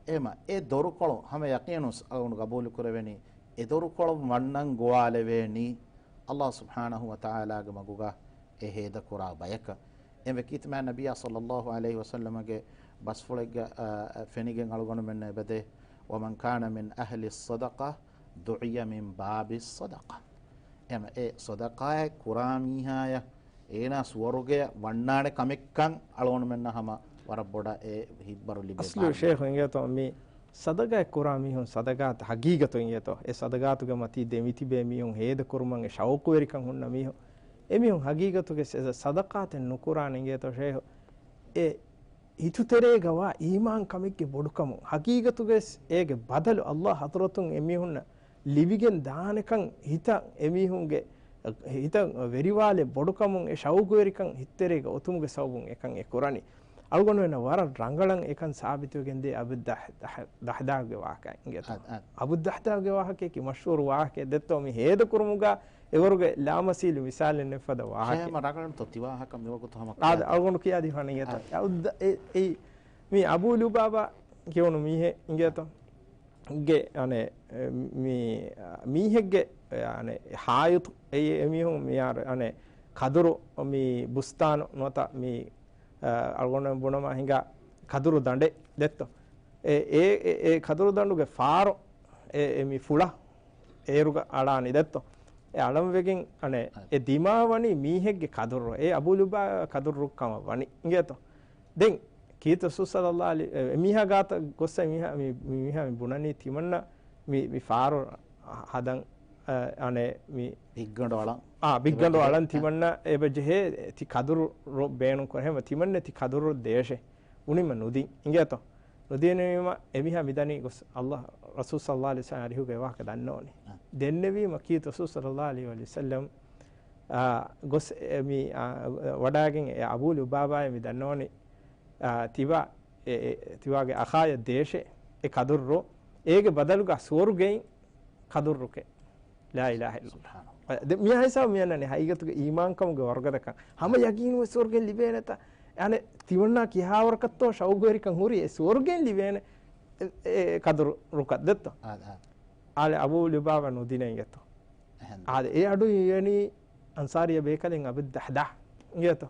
އެހެމަ އެ ދޮރުކޮޅު ހަމަ ޔަޤީނުން އަޅުގަނޑު ގަބޫލު ކުރެވެނީ، އެ ދޮރުކޮޅު ވަންނަން ގޮވާލެވޭނީ އައްލާހު ސުބްޙާނަހު ވަތަޢާލާގެ މަގުގަ އެ ހޭދަކުރާ ބަޔަކަށް. އެންވެ ކީރިތި މާތް ނަބިއްޔާ ޞައްލައްލާހު ޢަލައިހި ވަސައްލަމަގެ ބަސްފުޅެއްގަ، އަ، ފެނިގެން އަޅުގަނޑުމެންނަށް އެބަދޭ، ومن كان من أهل الصدقة دعي من باب الصدقة. އެމަ އެ ޞަދަޤާތް ކުރާ މީހާޔަށް އޭނާ ސުވަރުގެ ވަންނާނެ ކަމެއްކަން އަޅުގަނޑުމެންނަށް ހަމަ ވަރަށް ބޮޑަށް އެ ހިތްބަރު ލިބޭ އަސްލު ބާރު ޝޭޚް ލިބޭ. އިނގޭތޯ މި ޞަދަޤާތް ކުރާ މީހުން ޞަދަޤާތް ހަގީގަތު އިނގޭތޯ އެ ޞަދަޤާތުގެ މަތީ ދެމިތިބޭ މީހުން ހޭދަކުރުމަށް އެ ޝައުޤުވެރިކަން ހުންނަ މީހުން. އެމީހުން ހަގީގަތުގެ ޞަ-، ޞަދަޤާތެއް ނުކުރާނެ އިނގޭތޯ ޝޭޚް. އެ ހިތުތެރޭގަވާ އީމާންކަމެއްގެ ބޮޑުކަމުން، ހަގީގަތުގަވެސް އޭގެ ބަދަލު އައްލާހު ޙަޟްރަތުން އެމީހުންނަށް ލިބިގެން ދާނެކަން ހިތަށް އެމީހުންގެ ހިތަށް ވެރިވާލެއް ބޮޑުކަމުން އެ ޝައުޤުވެރިކަން ހިތުތެރޭގަ އޮތުމުގެ ސަބަބުން އެކަން އެ ކުރަނީ. އަޅުގަނޑުމެންނަށް ވަރަށް ރަނގަޅަށް އެކަން ސާބިތުވެގެންދޭ އަބޫ ދަހް-، ދަހް-، ދަހްދާހުގެ ވާހަކަ އިނގޭތޯ. އަ-، އަ. އަބޫ ދަހްދާހުގެ ވާހަކައަކީ މަޝްހޫރު ވާހަކައެއް ދެއްތޯ މި ހޭދަކުރުމުގަ އެވަރުގެ ލާމަސީލު މިސާލެއް ނެތްފަދަ ވާހަކައެއް. ޝޭޚް ހަމަ ރަނގަޅުންތޯ ތި ވާހަކަ މިވަގުތު ހަމަ އާދެ، ކިޔާދީ. އަޅުގަނޑު ކިޔާދީފާނެ އިނގޭތޯ. އާ. އަބު ދ-، އެ، އެ، މި އަބޫ ލުބާބާ ކިޔުނު މީހެއް އިނގޭތޯ. ގެ، އަނެ، މި، މީހެއްގެ، އަނެ، ޙާއިޠު، އެ، އެމީހުން މި އަނެ، ކަދުރު މި ބުސްތާނު ނުވަތަ މި، އަޅުގަނޑު ބުނަމާ ހިނގާ ކަދުރު ދަނޑެއް ދެއްތޯ. އެ، އެ، އެ، އެ ކަދުރު ދަނޑުގެ ފާރު، އެ، އެ މި ފުޅަށް އޭރުގަ އަޅާނީ ދެއްތޯ. އެ އަޅަން ވެގެން އަނެއް އެ ދިމާވަނީ މީހެއްގެ ކަދުރު، އެ އަބޫ ލުބާބާ ކަދުރު ކަމަށް ވަނީ. އިނގޭތޯ؟ ދެން ކީރިތި ރަސޫލު ޞައްލައްލާހު އަލައިހި، އެ މީހާ ގާތަށް ގޮއްސަ މީހާ، މި، މި މީހާ މި ބުނަނީ ތިމަންނަ މި، މި ފާރު ހަދަން، އަ، އަނެއް މި ބިއްގަނޑު އަޅަން. އާ، ބިއްގަނޑު އަޅަން ތިމަންނަ އެބަ ޖެހޭ ތި ކަދުރު ރޮ-، ބޭނުން ކުރޭ. ހަމަ ތިމަންނަ ތި ކަދުރު ދޭށޭ. ބުނީމަ ނުދިން. އިނގޭތޯ؟ ނުދިނީމަ އެމީހާ މިދަނީ ގޮސް ﷲ ރަސޫލު ޞައްލައްލާހު އަލައިހި ވަސައްލަމަ އަރިހުގެ ވާހަކަ ދަންނަވަނީ. އަ. ދެންނެވީމަ ކީރިތި ރަސޫލު ޞައްލައްލާހު އަލައިހި ވަސައްލަމަ، އާ، ގޮސް އެ މި، އާ، ވަޑާގެން އެ އަބޫ ލުބާބާއަށް މި ދަންނަވަނީ، އާ، ތިބާ، އެ، އެ، ތިބާގެ އަޚާޔަށް ދޭށޭ އެ ކަދުރު. އޭގެ ބަދަލުގަ ސުވަރުގެއިން ކަދުރުކެއް. ލާ އިލާހަ އިއްލައްލާހް. ސުބްޙާނައްލާހް. ދެ-، މި ހިސާބު މި އަންނަނީ ހަގީގަތުގެ އީމާންކަމުގެ ވަރުގަދަކަން. ހަމަ ޔަގީނުވެ ސުވަރުގެ ލިބޭނެތަ؟ އަނެއް ތިމަންނާ ކިހާވަރަކަށްތޯ ޝައުގުވެރިކަން ހުރީ އެ ސުވަރުގެން ލިބޭނެ އެ، އެ ކަދުރު ރުކަށް ދެއްތޯ؟ އާ، އާ. އާލެ އަބޫ ލުބާބާ ނުދިނެއް އިނގޭތޯ. އެހެން. އާލެ އެ އަޑު އިވެނީ އަންސާރީ ބޭކަލެއް އަބޫ ދަހްދާ އިނގޭތޯ.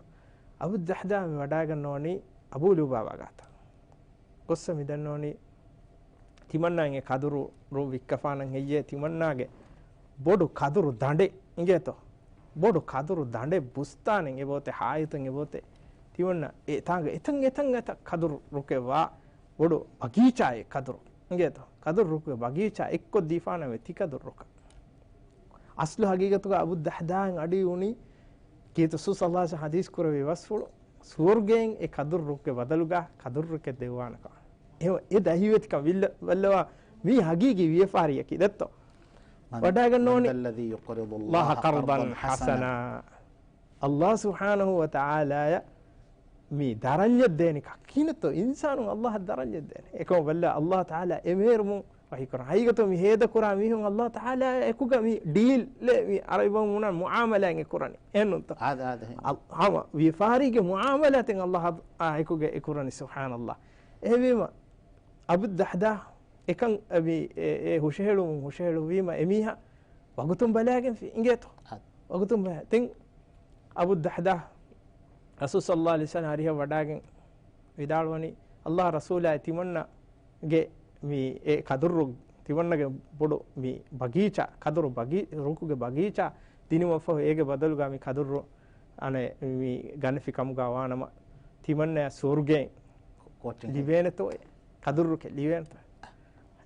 އަބޫ ދަހްދާ މި ވަޑާގަންނަވަނީ އަބޫ ލުބާބާ ގާތަށް. ގޮއްސަ މި ދަންނަވަނީ ތިމަންނާއިން އެ ކަދުރު ރު ވިއްކަފާނަން ހެއްޔޭ؟ ތިމަންނާގެ ބޮޑު ކަދުރު ދަނޑެއް އިނގޭތޯ. ބޮޑު ކަދުރު ދަނޑެއް ބުސްތާނެއް އެބައޮތޭ، ހާއިތުން އެބައޮތޭ. ތިމަންނަ އެ ތާނގަ އެތަން އެތަން އެތައް ކަދުރު ރުކެއް ވާ ބޮޑު ބަގީޗާއެއް ކަދުރު އިނގޭތޯ. ކަދުރު ރުކުގެ ބަގީޗާ އެއްކޮށް ދީފާނަމޭ ތި ކަދުރު ރުކަށް. އަސްލު ހަގީގަތުގަ އަބޫ ދަހްދާއަށް އަޑު އިވުނީ ކީރިތި ރަސޫލު ޞައްލައްލާހު އަލައިހި ވަސައްލަމަ ހަދީސް ކުރެއްވި ވަސްފުޅު ސުވަރުގެއިން އެ ކަދުރު ރުކެއް ދެއްވާނެކަމަށް. އެ، އެ ދަހިވެތިކަން ވިއްލަ-، ވައްލަވާ މީ ހަގީގީ ވިޔަފާރިއަކީ ދެއްތޯ؟ من، ވަޑާގަންނަވަނީ من ذا الذي يقرض الله الله قرضا قرضا حسنا. حسنا. ﷲ ސުބްޙާނަހޫ ވަތަޢާލާއަށް މި ދަރަންޏެއް ދޭނެ ކަކީނެއްތޯ؟ އިންސާނުން ﷲ އަށް ދަރަންޏެއް ދޭނެ. އެކަމަށް ވައްލަ ﷲ ތަޢާލާ އެމޭރުމުން ވަޙީކުރާ. ހަގީގަތު މި ހޭދަކުރާ މީހުން ﷲ ތަޢާލާ އެކުގަ މި ޑީލް އެ މި އަރަބިބަހުން ބުނާ މުޢާމަލާތް އެ ކުރަނީ. އެހެންނޫންތޯ؟ އާދެ، އާދެ، އެހެން. އަ-، ހަމަ ވިޔަފާރީގެ މުޢާމަލާތެއް ﷲ އާ އެކުގަ އެ ކުރަނީ. ސުބްޙާނައްލާހް. އެހެންވީމަ އަބޫ ދަހްދާ އެކަން އެ މި އެ، އެ ހުށަހެޅުމުން ހުށަހެޅުއްވީމަ އެމީހާ ވަގުތުން ބަލާގެންފި އިނގޭތޯ؟ އާ. ވަގުތުން ބަލާ. ދެން އަބޫ ދަހްދާ ރަސޫލު ޞައްލައްލާހު އަލައިހި ވަސައްލަމަ އަރިހަށް ވަޑާގެން ވިދާޅުވަނީ، ﷲ ރަސޫލާއި ތިމަންނަގެ މި އެ ކަދުރު، ތިމަންނަގެ ބޮޑު މި ބަގީޗާ، ކަދުރު ބަގީ-، ރުކުގެ ބަގީޗާ ދިނުމަށްފަހު އޭގެ ބަދަލުގަ މި ކަދުރު އަނެއް މި ގަނެފި ކަމުގަ ވާނަމަ ތިމަންނަޔަށް ސުވަރުގެއިން ކޯޓެއް ލިބޭނެތޯއޭ؟ ކަދުރު ރުކެއް ލިބޭނެތޯ؟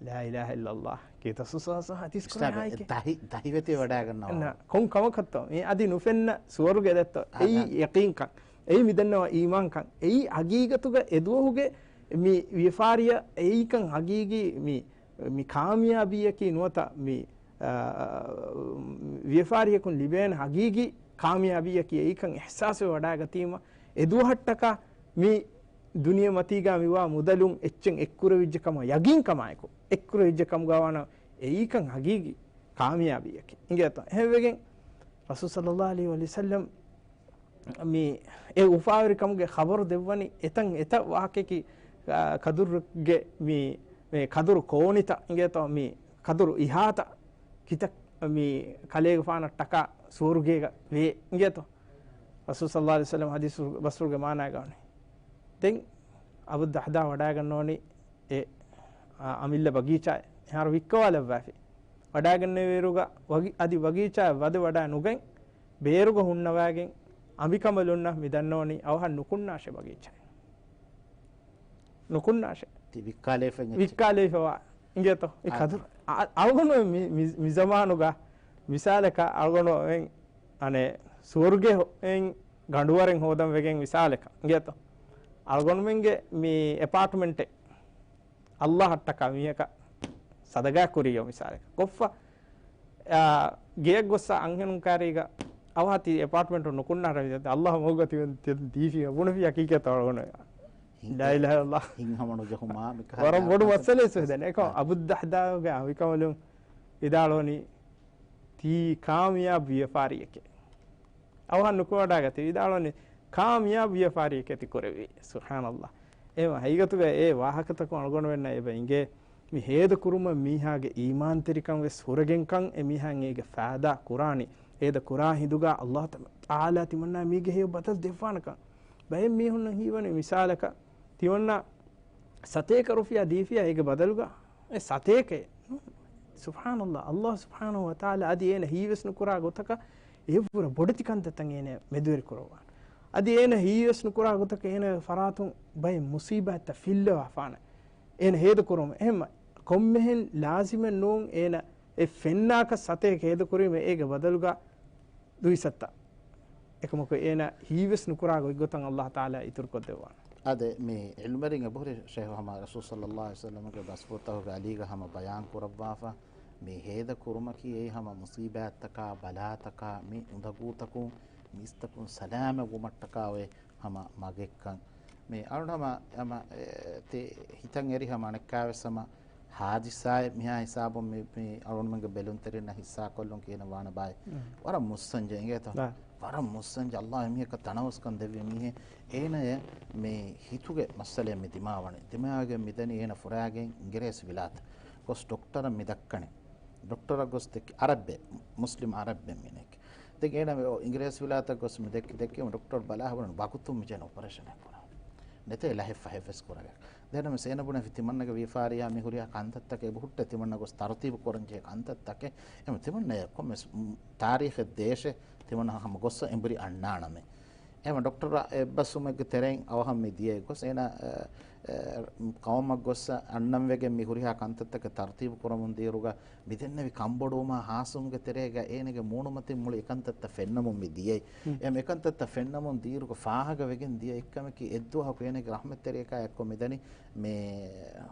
ލާ އިލާހަ އިއްލައްލާހް. ކީރިތި ރަސޫލު ޞައްލައްލާހު އަލައިހި ވަސައްލަމަ އިސްލާމް އެއް ދަހި-، ދަހިވެތި ވަޑާގަންނަވާ. ނާ، ކޮން ކަމަކަށްތޯ؟ މި އަދި ނުފެންނަ ސުވަރުގެ ދެއްތޯ؟ އާ، އެއީ އާ. ޔަޤީންކަން. އެއީ މިދަންނަވާ އީމާންކަން. އެއީ ހަގީގަތުގަ އެދުވަހުގެ މި ވިޔަފާރިއަށް އެއީކަން ހަގީގީ މި، މި ކާމިޔާބީއަކީ ނުވަތަ މި، އާ، ވިޔަފާރިއަކުން ލިބޭނެ ހަގީގީ ކާމިޔާބީއަކީ އެއީކަން އިޙްސާސްވެ ވަޑާގަތީމަ އެދުވަހަށްޓަކާ މި ދުނިޔެމަތީގަ މިވާ މުދަލުން އެއްޗެއް އެއްކުރެވިއްޖެ ކަމަށް ޔަގީންކަމާއެކު، އެއްކުރެވިއްޖެ ކަމުގަ ވާނަ އެއީކަން ހަގީގީ ކާމިޔާބީއަކީ. އިނގޭތޯ؟ އެހެންވެގެން ރަސޫލު ޞައްލައްލާހު އަލައިހި ވަސައްލަމަ މި އެ އުފާވެރިކަމުގެ ޚަބަރު ދެއްވަނީ އެތަން އެތައް ވާހަކައަކީ، އާ، ކަދުރުގެ މި، މި ކަދުރު ކޯނިތައް އިނގޭތޯ؟ މި ކަދުރު އިހާތައް ކިތައް މި ކަލޭގެފާނަށްޓަކާ ސުވަރުގޭގަ ވޭ އިނގޭތޯ؟ ރަސޫލު ޞައްލައްލާހު އަލައިހި ވަސައްލަމަ ހަދީސް ބަސްފުޅުގެ މާނާގަ ވަނީ. ދެން އަބޫ ދަހްދާ ވަޑާގަންނަވަނީ އެ، އާ، އަމިއްލަ ބަގީޗާއެއް އެހާރު ވިއްކަވާލައްވާފި. ވަޑާގެންނެވިއިރުގަ ވަގި-، އަދި ބަގީޗާއަށް ވަދެ ވަޑާ ނުގަތް، ބޭރުގަ ހުންނަވާގެން އަނބިކަނބަލުންނަށް މި ދަންނަވަނީ އަވަހަށް ނުކުންނާށޭ ބަގީޗާއެއް. ނުކުންނާށޭ. ތި ވިއްކާލައިފަ އެއްޗެއް. ވިއްކާލައިފަވާ. އިނގޭތޯ؟ އެ އާ. ކަދުރު. އަ-، އަޅުގަނޑު މި، މި، މި ޒަމާނުގަ މިސާލަކަށް އަޅުގަނޑު އަނެއް ސުވަރުގެ ހޮ-، އެއް ގަނޑުވަރެއް ހޯދަން ވެގެން މިސާލަކަށް. އިނގޭތޯ؟ އަޅުގަނޑުމެންގެ މި އެޕާޓްމަންޓެއް އައްލާހަށްޓަކާ މީހަކަށް ސަދަގާ ކުރިޔޯ މިސާލެއް ކޮށްފަ، އާ، ގެޔަށް ގޮއްސަ އަންހެނުން ކާރީގަ އަވަހަށް ތި އެޕާޓްމަންޓު ނުކުންނާށޭ އައްލާހު މަގުގަ ތި ދީފި ބުނެފި ހަޤީޤަތަށް އަޅުގަނޑު. ހިން-، ލާ އިލާހަ އިއްލައްލާހް. ހިތްހަމަނުޖެހުމާ މިކަހަލަ ވަރަށް ބޮޑު މައްސަލައެއް ސުހެދެން. އެކަމް އާ. އަބޫ ދަހްދާގެ އަނބިކަނބަލުން ވިދާޅުވަނީ ތީ ކާމިޔާބު ވިޔަފާރިއެކޭ. އަވަހަށް ނުކުމެވަޑާގަތީ ވިދާޅުވަނީ ކާމިޔާބު ވިޔަފާރިއެކޭ ތި ކުރެއްވީ. ސުބްޙާނައްލާހް. އެހެންވީމަ ހަގީގަތުގަ އެ ވާހަކަތަކުން އަޅުގަނޑުމެންނަށް އެބަ އިނގޭ މި ހޭދަ ކުރުމަށް މީހާގެ އީމާންތެރިކަން ވެސް ހުރެގެންކަން އެ މީހާއަށް އޭގެ ފައިދާ ކުރާނީ. ހޭދަ ކުރާ ހިނދުގަ އައްލާހު ތަޢާލާ ތިމަންނާ މީގެ ހެޔޮ ބަދަލު ދެއްވާނެކަން. ބައެއް މީހުންނަށް ހީވަނީ މިސާލަކަށް ތިމަންނާ ސަތޭކަ ރުފިޔާ ދީފިޔާ އޭގެ ބަދަލުގަ އެ ސަތޭކައެއް ސުބްޙާނަﷲ، ﷲ ސުބްޙާނަހޫ ވަތަޢާލާ އަދި އޭނަ ހީވެސް ނުކުރާ ގޮތަކަށް އެއަށްވުރެ ބޮޑެތި ކަންތައްތައް އޭނަ މެދުވެރި ކުރައްވާނެ. އަދި އޭނަ ހީވެސް ނުކުރާ ގޮތަކަށް އޭނަ ފަރާތުން ބައެއް މުސީބާތްތައް ފިއްލަވާފާނެ. އޭނަ ހޭދަ ކުރުމުން އެހެން ކޮންމެހެން ލާޒިމެއް ނޫން އޭނަ އެ ފެންނާކަށް ސަތޭކަ ހޭދަ ކުރީމަ އޭގެ ބަދަލުގަ ދުއިސައްތަ. އެކަމަކު އޭނަ ހީވެސް ނުކުރާ ގޮތްގޮތަށް ﷲ ތަޢާލާ އިތުރުކޮށްދެއްވާނެ. އާދެ، މި ޢިލްމުވެރިން އެބަހުރި ޝޭޚު ހަމަ ރަސޫލު ޞައްލަﷲ ޢަލައިހި ވަސައްލަމަގެ ބަސްފުޅުތަކުގެ އަލީގަ ހަމަ ބަޔާން ކުރައްވާފަ، މި ހޭދަ ކުރުމަކީ އެއީ ހަމަ މުޞީބާތްތަކާ، ބަލާތަކާ، މި އުނދަގޫތަކުން މީސްތަކުން ސަލާމަތް ވުމަށްޓަކާ އޮތް ހަމަ މަގެއްކަން. މި އަޅުން ހަމަ، ހަމަ، އެ، ތި ހިތަށް އެރި ހަމަ އަނެއްކާވެސް ހަމަ ހާދިސާއެއް މިހާ ހިސާބުން މި، މި އަޅުންމެންގެ ބެލުންތެރިންނަށް ހިއްސާކޮށްލުން ކިހިނެއް ވާނެ ބާއޭ؟ މް. ވަރަށް މުއްސަންޖެ އިނގޭތޯ؟ ވަރަށް މުއްސަންޖެ. ﷲ އެމީހަކަށް ތަނަވަސްކަން ދެއްވި މީހެއް. އޭނަޔަށް މި ހިތުގެ މައްސަލައެއް މި ދިމާވަނީ. ދިމާވެގެން މިދަނީ އޭނަ ފުރާގެން އިނގިރޭސި ވިލާތަށް ގޮސް ޑޮކްޓަރަށް މި ދައްކަނީ. ޑޮކްޓަރަށް ގޮސް ދެއްކި އަރަބްބެއް، މުސްލިމް އަރަބްބެއް މީނެއް. ދެން އޭނަ އިނގިރޭސި ވިލާތަށް ގޮސް މި ދެއްކި، ދެއްކީމަ ޑޮކްޓަރު ބަލާ ހުރި ވަގުތުން މި ޖެހޭނެ އޮޕަރޭޝަނެއް ކުރާނެ. ނެތޭ ލަހެއް ފަހެއް ވެސް ކުރެވޭ. ދެން އަމެސް އޭނަ ބުނެފި ތިމަންނަގެ ވިޔަފާރިއާ މި ހުރިހާ ކަންތައްތަކެއް އެބަހުއްޓޭ ތިމަންނަ ގޮސް ތަރުތީބު ކުރަން ޖެހޭ ކަންތައްތަކެއް. އެމަ ތިމަންނަ ކޮންމެސް ތާރީޚެއް ދޭށޭ ތިމަންނަ ހަމަ ގޮއްސަ އެނބުރި އަންނާނަމޭ. އެމަ ޑޮކްޓަރ އެއްބަސްވުމެއްގެ ތެރެއިން އަވަހަށް މި ދިޔައީ ގޮސް އޭނަ، އެ، އެ، ޤައުމަށް ގޮއްސަ އަންނަން ވެގެން މި ހުރިހާ ކަންތައްތަކެއް ތަރުތީބު ކުރަމުން ދިޔައިރުގަ މި ދެންނެވި ކަންބޮޑުވުމާ ހާސްވުމުގެ ތެރޭގަ އޭނަގެ މޫނުމަތިން މުޅި އެކަންތައްތައް ފެންނަމުން މި ދިޔައީ. އެމަ އެކަންތައްތައް ފެންނަމުން ދިޔައިރުގަ ފާހަގަވެގެން ދިޔަ އެއްކަމަކީ އެއްދުވަހަކު އޭނަގެ ރަޙްމަތްތެރިޔަކާ އެއްކޮށް މިދަނީ މި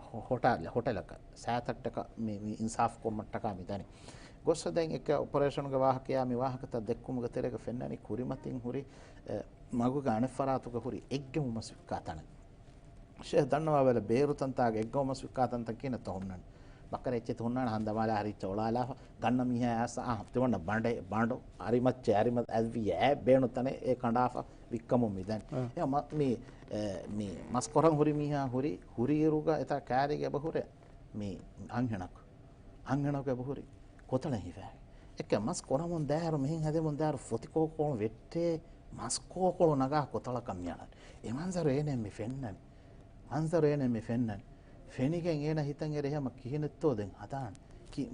ހޮ-، ހޮޓާލެ-، ހޮޓެލަކަށް ސާތައްޓަކަށް މި، މި އިންސާފް ކުރުމަށްޓަކާ މިދަނީ. ގޮއްސަ ދެން އެކަ އޮޕަރޭޝަނުގެ ވާހަކަޔާ މި ވާހަކަތައް ދެއްކުމުގެ ތެރޭގަ ފެންނަނީ ކުރިމަތިން ހުރި، އެ، މަގުގެ އަނެއްފަރާތުގަ ހުރި އެއްގައުމަސް ވިއްކާ ތަނެއް. ޝޭހް ދަންނަވާ ބަލަ ބޭރު ތަންތާގެ އެއްގައުމަސް ވިއްކާ ތަންތަން ކިހިނެއްތޯ ހުންނަނީ؟ ބައްކަރެއް އެއްޗެތި ހުންނާނެ ހަނދަމާލާ ހަރިއްޗަށް އޮޅާލާފަ. ގަންނަ މީހާ އައިސް އާ ތިމަންނަ ބަނޑެއް ބަނޑު އަރިމައްޗެއް އަރިމަ އައިސް ވިއްޔާ ބޭނުން ތަނެއް އެ ކަނޑާފަ ވިއްކަމުން މިދަނީ. އަ. އެ މަ-، މި، އެ، މި މަސް ކޮށް ހުރި މީހާ ހުރި، ހުރިއިރުގަ އެތާ ކާރީގަ އެބަ ހުރޭ މި އަންހެނަކު. އަންހެނަކު އެބަ ހުރި ކޮތަޅެއް ހިފާ. އެކަ މަސް ކޮޅަމުން ދާއިރު މިހެން ހެދެމުން ދާއިރު ފޮތިކޯކޮޅު ވެއްޓޭ މަސް ކޯކޮޅު ނަގާ ކޮތަޅަކަށް މިއަޅާނެ. އެ މަންޒަރު އޭނަ މި ފެންނަނީ. މަންޒަރު އޭނަ މި ފެންނަނީ. ފެނިގެން އޭނަ ހިތަށް އެރި ހަމަ ކިހިނެއްތޯ ދެން ހަދާނެ. ކި-،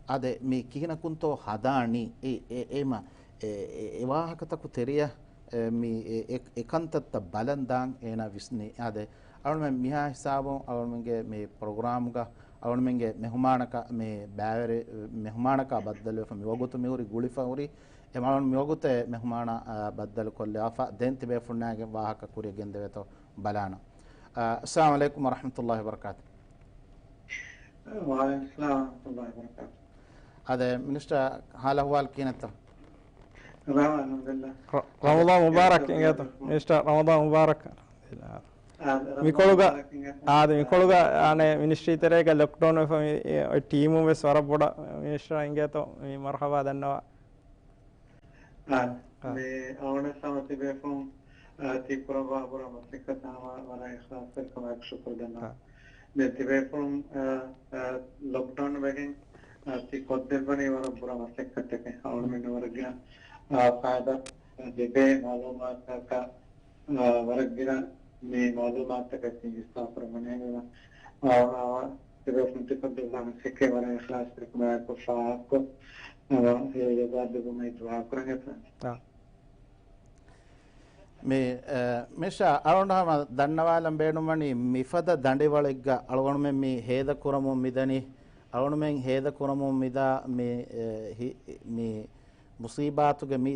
އާދެ، މި ކިހިނަކުންތޯ ހަދާނީ؟ އެ، އެ، އެ، މަ-، އެ، އެ، އެ ވާހަކަތަކު ތެރެޔަށް، އެ، މި، އެ، އެ، އެކަންތައްތައް ބަލަން ދާން އޭނާ ވިސްނި. އާދެ، އަޅުމެން މިހާ ހިސާބުން އަޅުމެންގެ މި ޕްރޮގްރާމްގަ އަޅުމެންގެ މެހުމާނަކަށް މި ބައިވެރި މެހުމާނަކާ ބައްދަލުވެފަ މި ވަގުތު މިހުރި ގުޅިފަ ހުރި. އެ މަ-، މި ވަގުތެއް މެހުމާނާ، އާ، ބައްދަލު ކޮށްލެވާފަ ދެން ތިބޭފުންނާގެ ވާހަކަ ކުރިއަށް ގެންދެވޭތޯ ބަލާނަން. އާ، އައްސަލާމު ޢަލައިކުމް ވަރަޙްމަތުﷲި ވަބަރަކާތު. ވަޢަލައިކުމް އައްސަލާމް ވަރަޙްމަތުﷲި ވަބަރަކާތު. އާދެ، މިނިސްޓަރ، ހާލު އަޙްވާލު ކިހިނެއްތޯ؟ ރަ-، ރަމަޟާން މުބާރަކް އިނގޭތޯ؟ މިނިސްޓަރ، ރަމަޟާން މުބާރަކް. އާދެ، މިކޮޅުގަ، އާދެ، މިކޮޅުގަ އަނެއް މިނިސްޓްރީ ތެރޭގަ ލޮކްޑައުން ވެފަ މި، އެ، ޓީމުން ވެސް ވަރަށް ބޮޑަށް މިނިސްޓަރ އިނގޭތޯ މި މަރުޙަބާ ދަންނަވާ. އާ، އާ. މި އަޅުގަނޑު ހަމަ ތިބޭފުޅުން، އާ، ތި ކުރައްވާ ބުރަ މަސައްކަތަށް ހަމަ ވަރަށް އިޚްލާޞްތެރިކަމާއެކު ޝުކުރު ދަންނަވަން. އާ. މި ތިބޭފުޅުން، އާ، އާ، ލޮކްޑައުން ވެގެން، އާ، ތި ކޮށްދެއްވަނީ ވަރަށް ބުރަ މަސައްކަތްތަކެއް. އަޅުގަނޑު ވަރަށް ގިނަ، އާ، ފައިދާ ލިބޭ މަޢުލޫމާތުތަކަށް، އާ، ވަރަށް ގިނަ މި މަޢުލޫމާތުތަކަށް ތި ހިއްސާ ކުރަމުން އެނގުން. އާ، އާ، ތިބޭފުޅުން ތި ކޮށްދެއްވާ މަސައްކަތް ވަރަށް އިޚްލާޞްތެރިކަމާއެކު ފާހަގަކޮށް، އާ، އެ ޖަޒާ ލިބުމަށް ދުޢާ ކުރަން އެފަން. އާ. މި، އެ، މިނިސްޓަރ އަޅުގަނޑު ހަމަ ދަންނަވާލަން ބޭނުންވަނީ މިފަދަ ދަނޑިވަޅެއްގަ އަޅުގަނޑުމެން މި ހޭދަ ކުރަމުން މިދަނީ، އަޅުގަނޑުމެން ހޭދަ ކުރަމުން މިދާ މި، އެ، ހި-، މި މުޞީބާތުގެ މި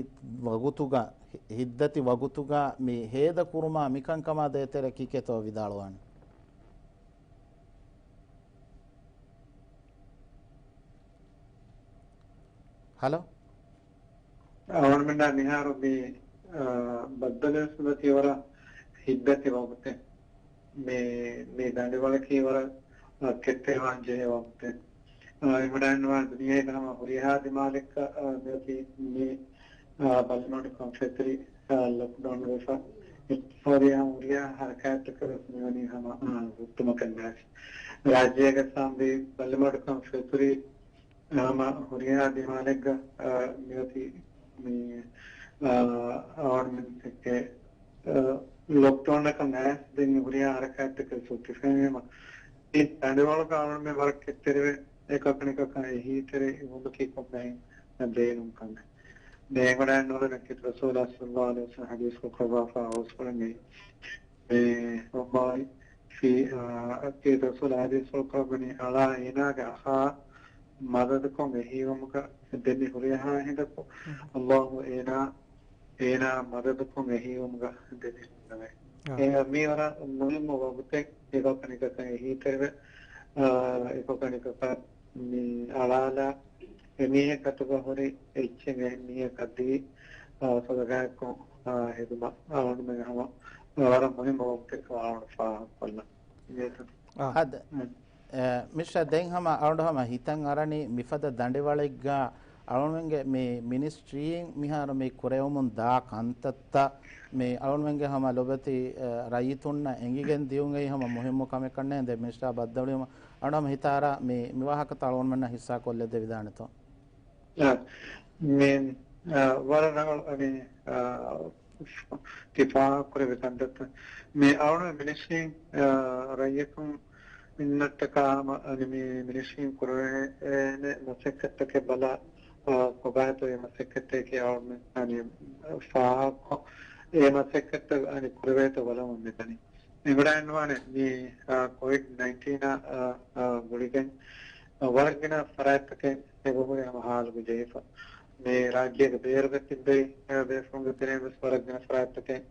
ވަގުތުގަ، ހި-، ހިތްދަތި ވަގުތުގަ މި ހޭދަ ކުރުމާ މިކަންކަމާ ދޭތެރޭ ކީކޭތޯ ވިދާޅުވާނެ؟ ހަލޯ؟ އަޅުގަނޑުމެންނާ މިހާރު މި، އާ، ބައްދަލުވެސް ނުވަތީ ވަރަށް ހިތްދަތި ވަގުތެއް. މި، މި ދަނޑިވަޅަކީ ވަރަށް، އާ، ކެތްޓެވާން ޖެހޭ ވަގުތެއް. އާ، އެ ވަޑައިންނަވާ ދުނިޔޭގަ ހަމަ ހުރިހާ ދިމާލެއްގަ، އާ، މިއޮތީ މި، އާ، ބައްލަމަޑުކަން ފެތުރި، އާ، ލޮކްޑައުން ވެފަ، އިޤްތިޞާދީ ހަމަ ހުރިހާ ހަރަކާތްތަކަށް ވެސް މިވަނީ ހަމަ، އާ، ހުއްޓުމަކަށް ނާށި. ރާއްޖޭގަ ސާމްވީ ބައްލަމަޑުކަން ފެތުރި، ހަމަ ހުރިހާ ދިމާލެއްގަ، އާ، މިއޮތީ މި، އާ، އަވަންމެންސެއްގެ، އާ، ލޮކްޑައުންއަކަށް އައިސް ދެން ހުރިހާ ހަރަކާތްތަކެއް ސުއްތިފައިވީމަ، އެ ދަނޑިވަޅުގަ އަޅުގަނޑުމެން ވަރަށް ކެތްތެރިވެ، އެކަކަނިކަކަށް އެހީތެރި އުނދަކީ ކޮންމެހެން ބޭނުން ކަމެއް. މޭގަނޑައިން ނުވަރަ ކީރިތި ރަސޫލާ ޞައްލައްލާހު ޢަލައިހި ވަސައްލަމަ ޙަދީޘްފުޅު ކުރައްވާފަ އަވަސްފުޅަށް މި، މޭ ރައްބާވި ފީ، އާ، ކީރިތި ރަސޫލާ ޙަދީޘްފުޅު ކުރައްވަނީ އަޅާ އޭނާގެ އަޚާ މަދަދުކޮށް އެހީވުމުގަ ދެން މި ހުރިހާ ހިނދަކު، އައްލާހު އޭނާ އޭނާ މަދަދުކޮށް އެހީވުމުގަ ދެމިހުންނެވެ. އާ. އެ މީ ވަރަށް މުހިއްމު ވަގުތެއް. އެކަކަނިކަކަށް އެހީތެރިވެ، އާ، އެކަކަނިކަކަށް މި އަޅާލާ އެމީހެއް ގަތުގަ ހުރި އެއްޗެއް އެމީހަކަށް ދީ، އާ، ސަދަގާއެއްކޮށް، އާ، ހެދުމަށް އަޅުގަނޑުމެން ހަމަ ވަރަށް މުހިއްމު ވަގުތެއްކަމަށް އަޅުގަނޑު ފާހަގަކޮށްލަން. އާ. އަދި، މް. އެ، މިޝާ ދެން ހަމަ އަޅުގަނޑު ހަމަ ހިތަށް އަރަނީ މިފަދަ ދަނޑިވަޅެއްގަ އަޅުގަނޑުމެންގެ މި މިނިސްޓްރީން މިހާރު މި ކުރެވެމުން ދާ ކަންތައްތައް މި އަޅުގަނޑުމެންގެ ހަމަ ލޮބުވެތި، އެ، ރައްޔިތުންނަށް އެނގިގެން ދިޔުން އެއީ ހަމަ މުހިއްމު ކަމެއް ކަންނޭނގެ. ދެން މިނިސްޓާ ބައްދަލުވީމަ އަޅުގަނޑު ހަމަ ހިތަށް އަރާ މި، މި ވާހަކަތައް އަޅުގަނޑުމެންނަށް ހިއްސާ ކޮށްލަދެވިދާނެތޯ؟ އާ، މި، އާ، ވަރަށް ރަނގަޅު، އަނެ، އާ، ތި ފާހަގަކުރެއްވި ކަންތައްތައް. މި އަޅުގަނޑު މިނިސްޓްރީން، އާ، ރައްޔިތުން އިންނައްޓަކާ ހަމަ، އަނެ، މި މިނިސްޓްރީން ކުރެވޭނެ މަސައްކަތްތަކެއް ބަލާ، އާ، ކޮބާތޯ އެ މަސައްކަތްތަކެއް އަޅުގަނޑު، އަނެ، ފާހަގަކޮށް، އެ މަސައްކަތްތައް، އަނެ، ކުރެވޭތޯ ބަލަމުން މިދަނީ. އެނގިވަޑައިގަންނަވާނެ މި، އާ، ކޮވިޑް ނައިންޓީނާ، އާ، އާ، ގުޅިގެން، އާ، ވަރަށް ގިނަ ފަރާތްތަކެއް އެބަހުރި ހަމަ ހާލުގަ ޖެހިފަ. މި ރާއްޖޭގެ ބޭރުގަ ތިއްބެވި، އާ، ބޭފުޅުންގެ ތެރެއިން ވެސް ވަރަށް ގިނަ ފަރާތްތަކެއް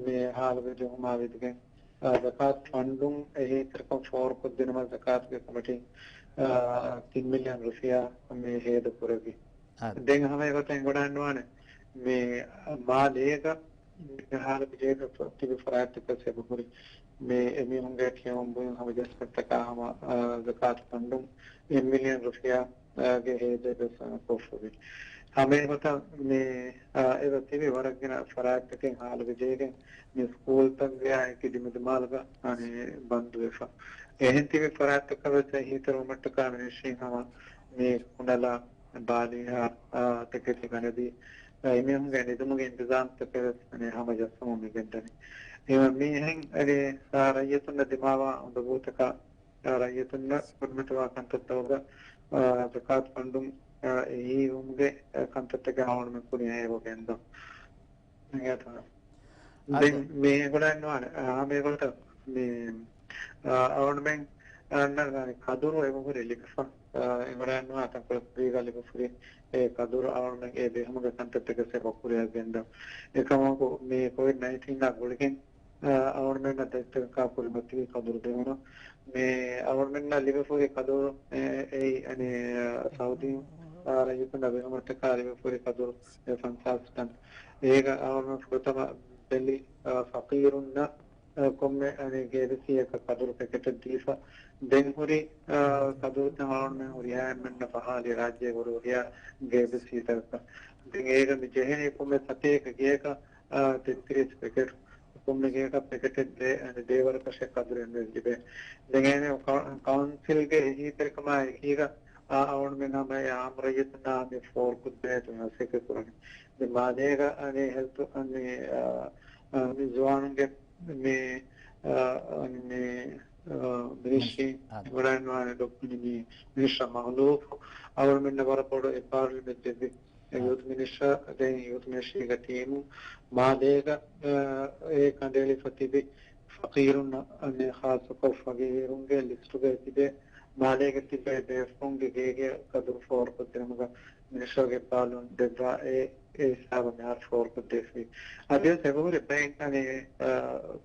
މި ހާލުގަ ޖެހުމާ ވިދިގެން، އާ، ޒަކާތު ފަންޑުން އެހީތެރިކަން ފޯރުކޮށްދިނުމަށް ޒަކާތުގެ ކޮމިޓީން، އާ، ތިން މިލިއަން ރުފިޔާ މި ހޭދަ ކުރެއްވި. އާ. ދެން ހަމަ އެގޮތަށް އެނގިވަޑައިގަންނަވާނެ މި މާލޭގަ މި ހާލުގަ ޖެހިފަ ތިބި ފަރާތްތަކަށް އެބަހުރި މި އެމީހުންގެ ކިޔަމަން ބުއިން ހަމަޖައްސަންތަކާ ހަމަ، އާ، ޒަކާތު ފަންޑުން އެއް މިލިއަން ރުފިޔާ، އާ، ގެ ހޭދަ ވެސް ކޮށްފަވި. ހަމަ އެގޮތަށް މި، އާ، އެބަ ތިބި ވަރަށް ގިނަ ފަރާތްތަކެއް ހާލުގަ ޖެހިގެން މި ސްކޫލްތަކުގެ އެކި ދިމަދިމާލުގަ، އަނެ، ބަންދުވެފަ. އެހެން ތިބި ފަރާތްތަކަށް ވެސް އެހީތެރިވުމަށްޓަކާ މިނިސްޓްރީން ހަމަ މި ކުނޑަލާ ބާލީހާ، އާ، ތަކެތި ގަނެދީ، އާ، އެމީހުންގެ ނިދުމުގެ އިންތިޒާމްތަކެއް ވެސް އަނެ ހަމަޖައްސަމުން މިގެންދަނީ. އެ މީހެން އަނެ، އާ، ރައްޔިތުންނަށް ދިމާވާ އުނދަގޫތަކާ، އާ، ރައްޔިތުންނަށް ކުރިމަތިވާ ކަންތައްތަކުގަ، އާ، ޒަކާތު ފަންޑުން، އާ، އެހީވުމުގެ، އާ، ކަންތައްތަކެއް އަޅުގަނޑުމެން ކުރިއަށް އެބަ ގެންދަން. އަދި މި އެނގިވަޑައިގަންނަވާނެ، އާ، މި ގޮތަށް މި، އާ، އަޅުގަނޑުމެން، އާ، ނަގާނެ ކަދުރު އެބަހުރި ލިބިފަ، އާ، އެނގިވަޑައިގަންނަވާ ތަންކޮޅެއް ކުރީގަ ލިބިފަ ހުރި އެ ކަދުރު އަޅުގަނޑުމެން އެ ބެހުމުގެ ކަންތައްތަކެއް އެބަ ކުރިއަށް ގެންދަން. އެކަމަކު މި ކޮވިޑް ނައިންޓީނާ ގުޅިގެން، އާ، އަޅުގަނޑުމެންނަށް ދަތިތަކަކާ ކުރިމަތިވި ކަދުރު ދެވުނު. މި އަޅުގަނޑުމެންނަށް ލިބިފަ ހުރި ކަދުރު، އެ، އެއީ، އަނެ، ސައުދީ، އާ، ރައްޔިތުންނަށް ބެހުމަށްޓަކާ ލިބިފަ ހުރި ކަދުރު އެ ފަންސާސް ޓަން. އޭގަ އަޅުގަނޑު ފުރަތަމަ ބެލި، އާ، ފަޤީރުންނަށް، އާ، ކޮންމެ އަނެއް ގޭބިސީއަކަށް ކަދުރު ޕެކެޓެއް ދީފަ، ދެން ހުރި، އާ، ކަދުރުތައް އަޅުގަނޑުމެން ހުރިހާ އެންމެންނަށް ފަހާލި ރާއްޖޭގަ ހުރި ހުރިހާ ގޭބިސީތަކަށް. ދެން އޭގަ މި ޖެހެނީ ކޮންމެ ސަތޭކަ ގެޔަކަށް، އާ، ތެއްތިރީސް ޕެކެޓް، ކޮންމެ ގެޔަކަށް ޕެކެޓެއް ދޭ، އަނެއް ދޭވަރަކަށެއް ކަދުރެއް ލިބޭ. ދެން އޭނެ ކައު-، ކައުންސިލްގެ އެހީތެރިކަމާ އެކީގަ، އާ، އަޅުގަނޑުމެން ހަމަ އެ އާއްމު ރައްޔިތުންނާ މި ފޯރުކޮށްދޭތޯ މަސައްކަތް ކުރަނީ. މި މާލޭގަ އަނެއް ހެލްތު އަނެއް، އާ، އާ، މި ޒުވާނުންގެ މި، އާ، އަނެއް މި، އާ، މިނިސްޓްރީ އާ. އިވަރާން ވާނެ ޑޮކްޓަރ މި މިނިސްޓަރ މަހުލޫފް އަޅުގަނޑުމެންނަށް ވަރަށް ބޮޑު އެޕާރޓްމަންޓް ދެއްވި. އެ އާ. ޔޫތު މިނިސްޓަރ، ދެން ޔޫތު މިނިސްޓްރީގެ ޓީމު މާލޭގަ، އާ، އެ ކަނޑައެޅިފަ ތިބި ފަޤީރުންނަށް، އަނެއް ޚާއްޞަކޮށް ފަޤީރުންގެ ލިސްޓުގައި ތިބޭ މާލޭގަ ތިބޭ ބޭފުޅުންގެ ގޭގެ ކަދުރު ފޯރުކޮށްދިނުމުގަ މިނިސްޓަރގެ އެޕާރޓްމަންޓް ދެއްވާ އެ، އެ ހިސާބަށް މިހާރު ފޯރުކޮށްދީފި. އަދިވެސް އެބަހުރި ބައެއް އަނެއް، އާ،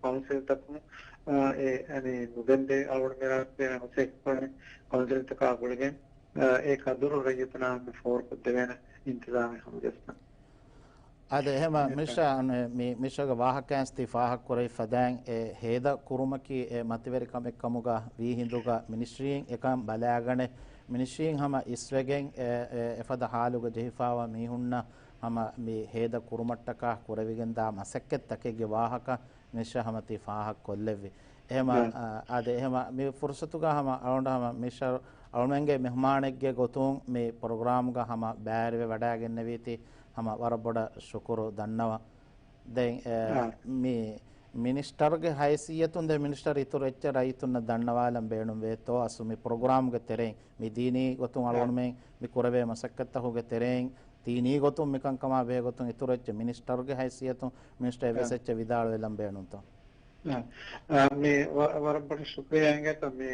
ކައުންސިލްތަކުން، އާ، އެ އަނެއް ނުގެންދޭ އަޅުގަނޑު މިރާސްގެ ހުސެއްކުވަނި ކައުންސިލްތަކާ ގުޅިގެން، އާ، އެ ކަދުރު ރައްޔިތުންނާ މި ފޯރުކޮށްދެވޭނެ އިންތިޒާމެއް ހަމަޖައްސަން. އާދެ، އެހެމަ އެ މިޝާ، އަނެ، މި މިޝާގެ ވާހަކައިން ތި ފާހަގަކުރެވި ފަދައިން އެ ހޭދަ ކުރުމަކީ އެ މަތިވެރި ކަމެއް ކަމުގަ ވީ ހިނދުގަ މިނިސްޓްރީން އެކަން ބަލާގަނެ، މިނިސްޓްރީން ހަމަ އިސްވެގެން އެ، އެ، އެފަދަ ހާލުގަ ޖެހިފާވާ މީހުންނަށް ހަމަ މި ހޭދަ ކުރުމަށްޓަކާ ކުރެވިގެންދާ މަސައްކަތްތަކެއްގެ ވާހަކަ މިޝާ ހަމަ ތި ފާހަގަކޮށްލެއްވި. އެހެމަ، އާ، އާދެ، އެހެމަ މި ފުރުސަތުގަ ހަމަ އަޅުގަނޑު ހަމަ މިޝާ އަޅުމެންގެ މެހުމާނެއްގެ ގޮތުން މި ޕްރޮގްރާމްގަ ހަމަ ބައިވެރިވެ ވަޑައިގެންނެވީތީ ހަމަ ވަރަށް ބޮޑަށް ޝުކުރު ދަންނަވަން. ދެން، އެ، އާ. މި މިނިސްޓަރގެ ހައިސިއްޔަތުން ދެ މިނިސްޓަރ އިތުރު އެއްޗެއް ރައްޔިތުންނަށް ދަންނަވާލަން ބޭނުންވޭތޯ އަސްލު މި ޕްރޮގްރާމްގެ ތެރެއިން މި ދީނީ ގޮތުން އަޅުގަނޑުމެން މި ކުރެވޭ މަސައްކަތްތަކުގެ ތެރެއިން ދީނީ ގޮތުން މިކަންކަމާ ބެހޭ ގޮތުން އިތުރު އެއްޗެއް މިނިސްޓަރގެ ހައިސިއްޔަތުން މިނިސްޓަރ އެއްވެސް އެއްޗެއް ވިދާޅުވެލަން ބޭނުންތޯ؟ އާ، މި ވަ-، ވަރަށް ބޮޑަށް ޝުކުރިއްޔާ އިނގޭތޯ މި،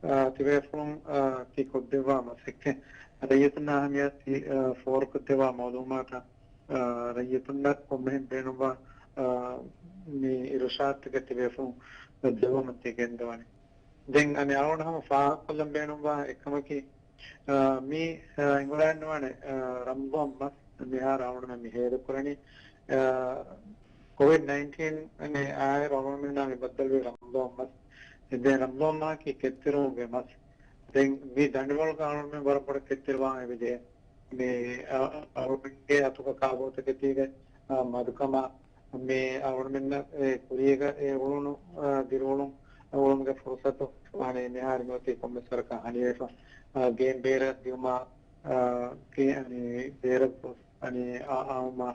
އާ، ތިބޭފުޅުން، އާ، ތި ކޮށްދެއްވާ މަސައްކަތް ރައްޔިތުންނާ ހަމަޔަށް ތި، އާ، ފޯރުކޮށްދެއްވާ މައުލޫމާތަށް، އާ، ރައްޔިތުންނަށް ކޮންމެހެން ބޭނުންވާ، އާ، މި އިރުޝާދުތަކެއް ތިބޭފުޅުން ދެއްވަމުން ތި ގެންދަވަނީ. ދެން އަނެއް އަޅުގަނޑު ހަމަ ފާހަގަކޮށްލަން ބޭނުންވާ އެއްކަމަކީ، އާ، މި، އާ، އިނގުރާން ނުވާނެ، އާ، ރަމްޟާން މަސް މިހާރު އަޅުގަނޑުމެން މި ހޭދަކުރަނީ، އާ، ކޮވިޑް ނައިންޓީން އާއިރު އަޅުގަނޑުމެންނާ މި ބައްދަލުވީ ރަމްޟާން މަސް. ދެން ރަމްޟާން މަހަކީ ކެތްތެރިވުމުގެ މަސް. ދެން މި ދަނޑިވަޅުގަ އަޅުގަނޑުމެން ވަރަށް ބޮޑަށް ކެތްތެރިވާން އެބަޖެހޭ. މި، އަ-، އަޅުގަނޑުގެ އަތުގަ ކާބޯތަކެތީގެ، އަ، މަދުކަމާ، މި އަޅުގަނޑުމެންނަށް އެ ކުރީގަ އެ އުޅުނު، އަ، ދިރިއުޅުން، އަ، އުޅުމުގެ ފުރުސަތު، އަނެއް މިހާރު މިއޮތީ ކޮންމެސް ވަރަކަށް ހަނިވެފަ. އަ، ގޭން ބޭރަށް ދިއުމާ، އަ، ކި-، އަނެއް ބޭރަށް ގޮސް، އަނެއް އާ، އާއުމާ،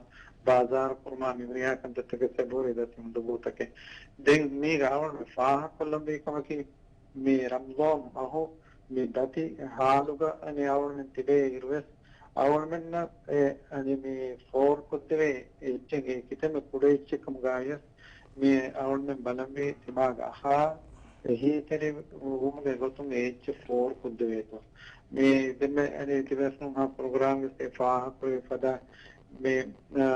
ބާޒާރު ކުރުމާ މި ހުރިހާ ކަންތައްތަކެއް ސެބަހުރި ދަތި އުނދަގޫތަކެއް. ދެން މީގަ އަޅުގަނޑު ފާހަގަކޮށްލަންވީ ކަމަކީ، މި ރަމްޟާން މަހު މި ދަތި ހާލުގަ އަނެއް އަޅުގަނޑުމެން ތިބޭ އިރުވެސް، އަޅުގަނޑުމެންނަށް އެ، އަނެއް މި ފޯރުކޮށްދެވޭ އެއްޗެއް އެ ކިތަންމެ ކުޑަ އެއްޗެއް ކަމުގައިވިޔަސް، މި އަޅުގަނޑުމެން ބަލަންވީ ތިމާގެ އަހާ އެހީތެރިވުމުގެ ގޮތުން އެ އެއްޗެއް ފޯރުކޮށްދެވޭތޯ. މި ދެންމެ އަނެއް ތިބޭފުޅުން ހަމަ ޕްރޮގްރާމްގެ އެ ފާހަގަކުރެވި ފަދަ މި، އަ،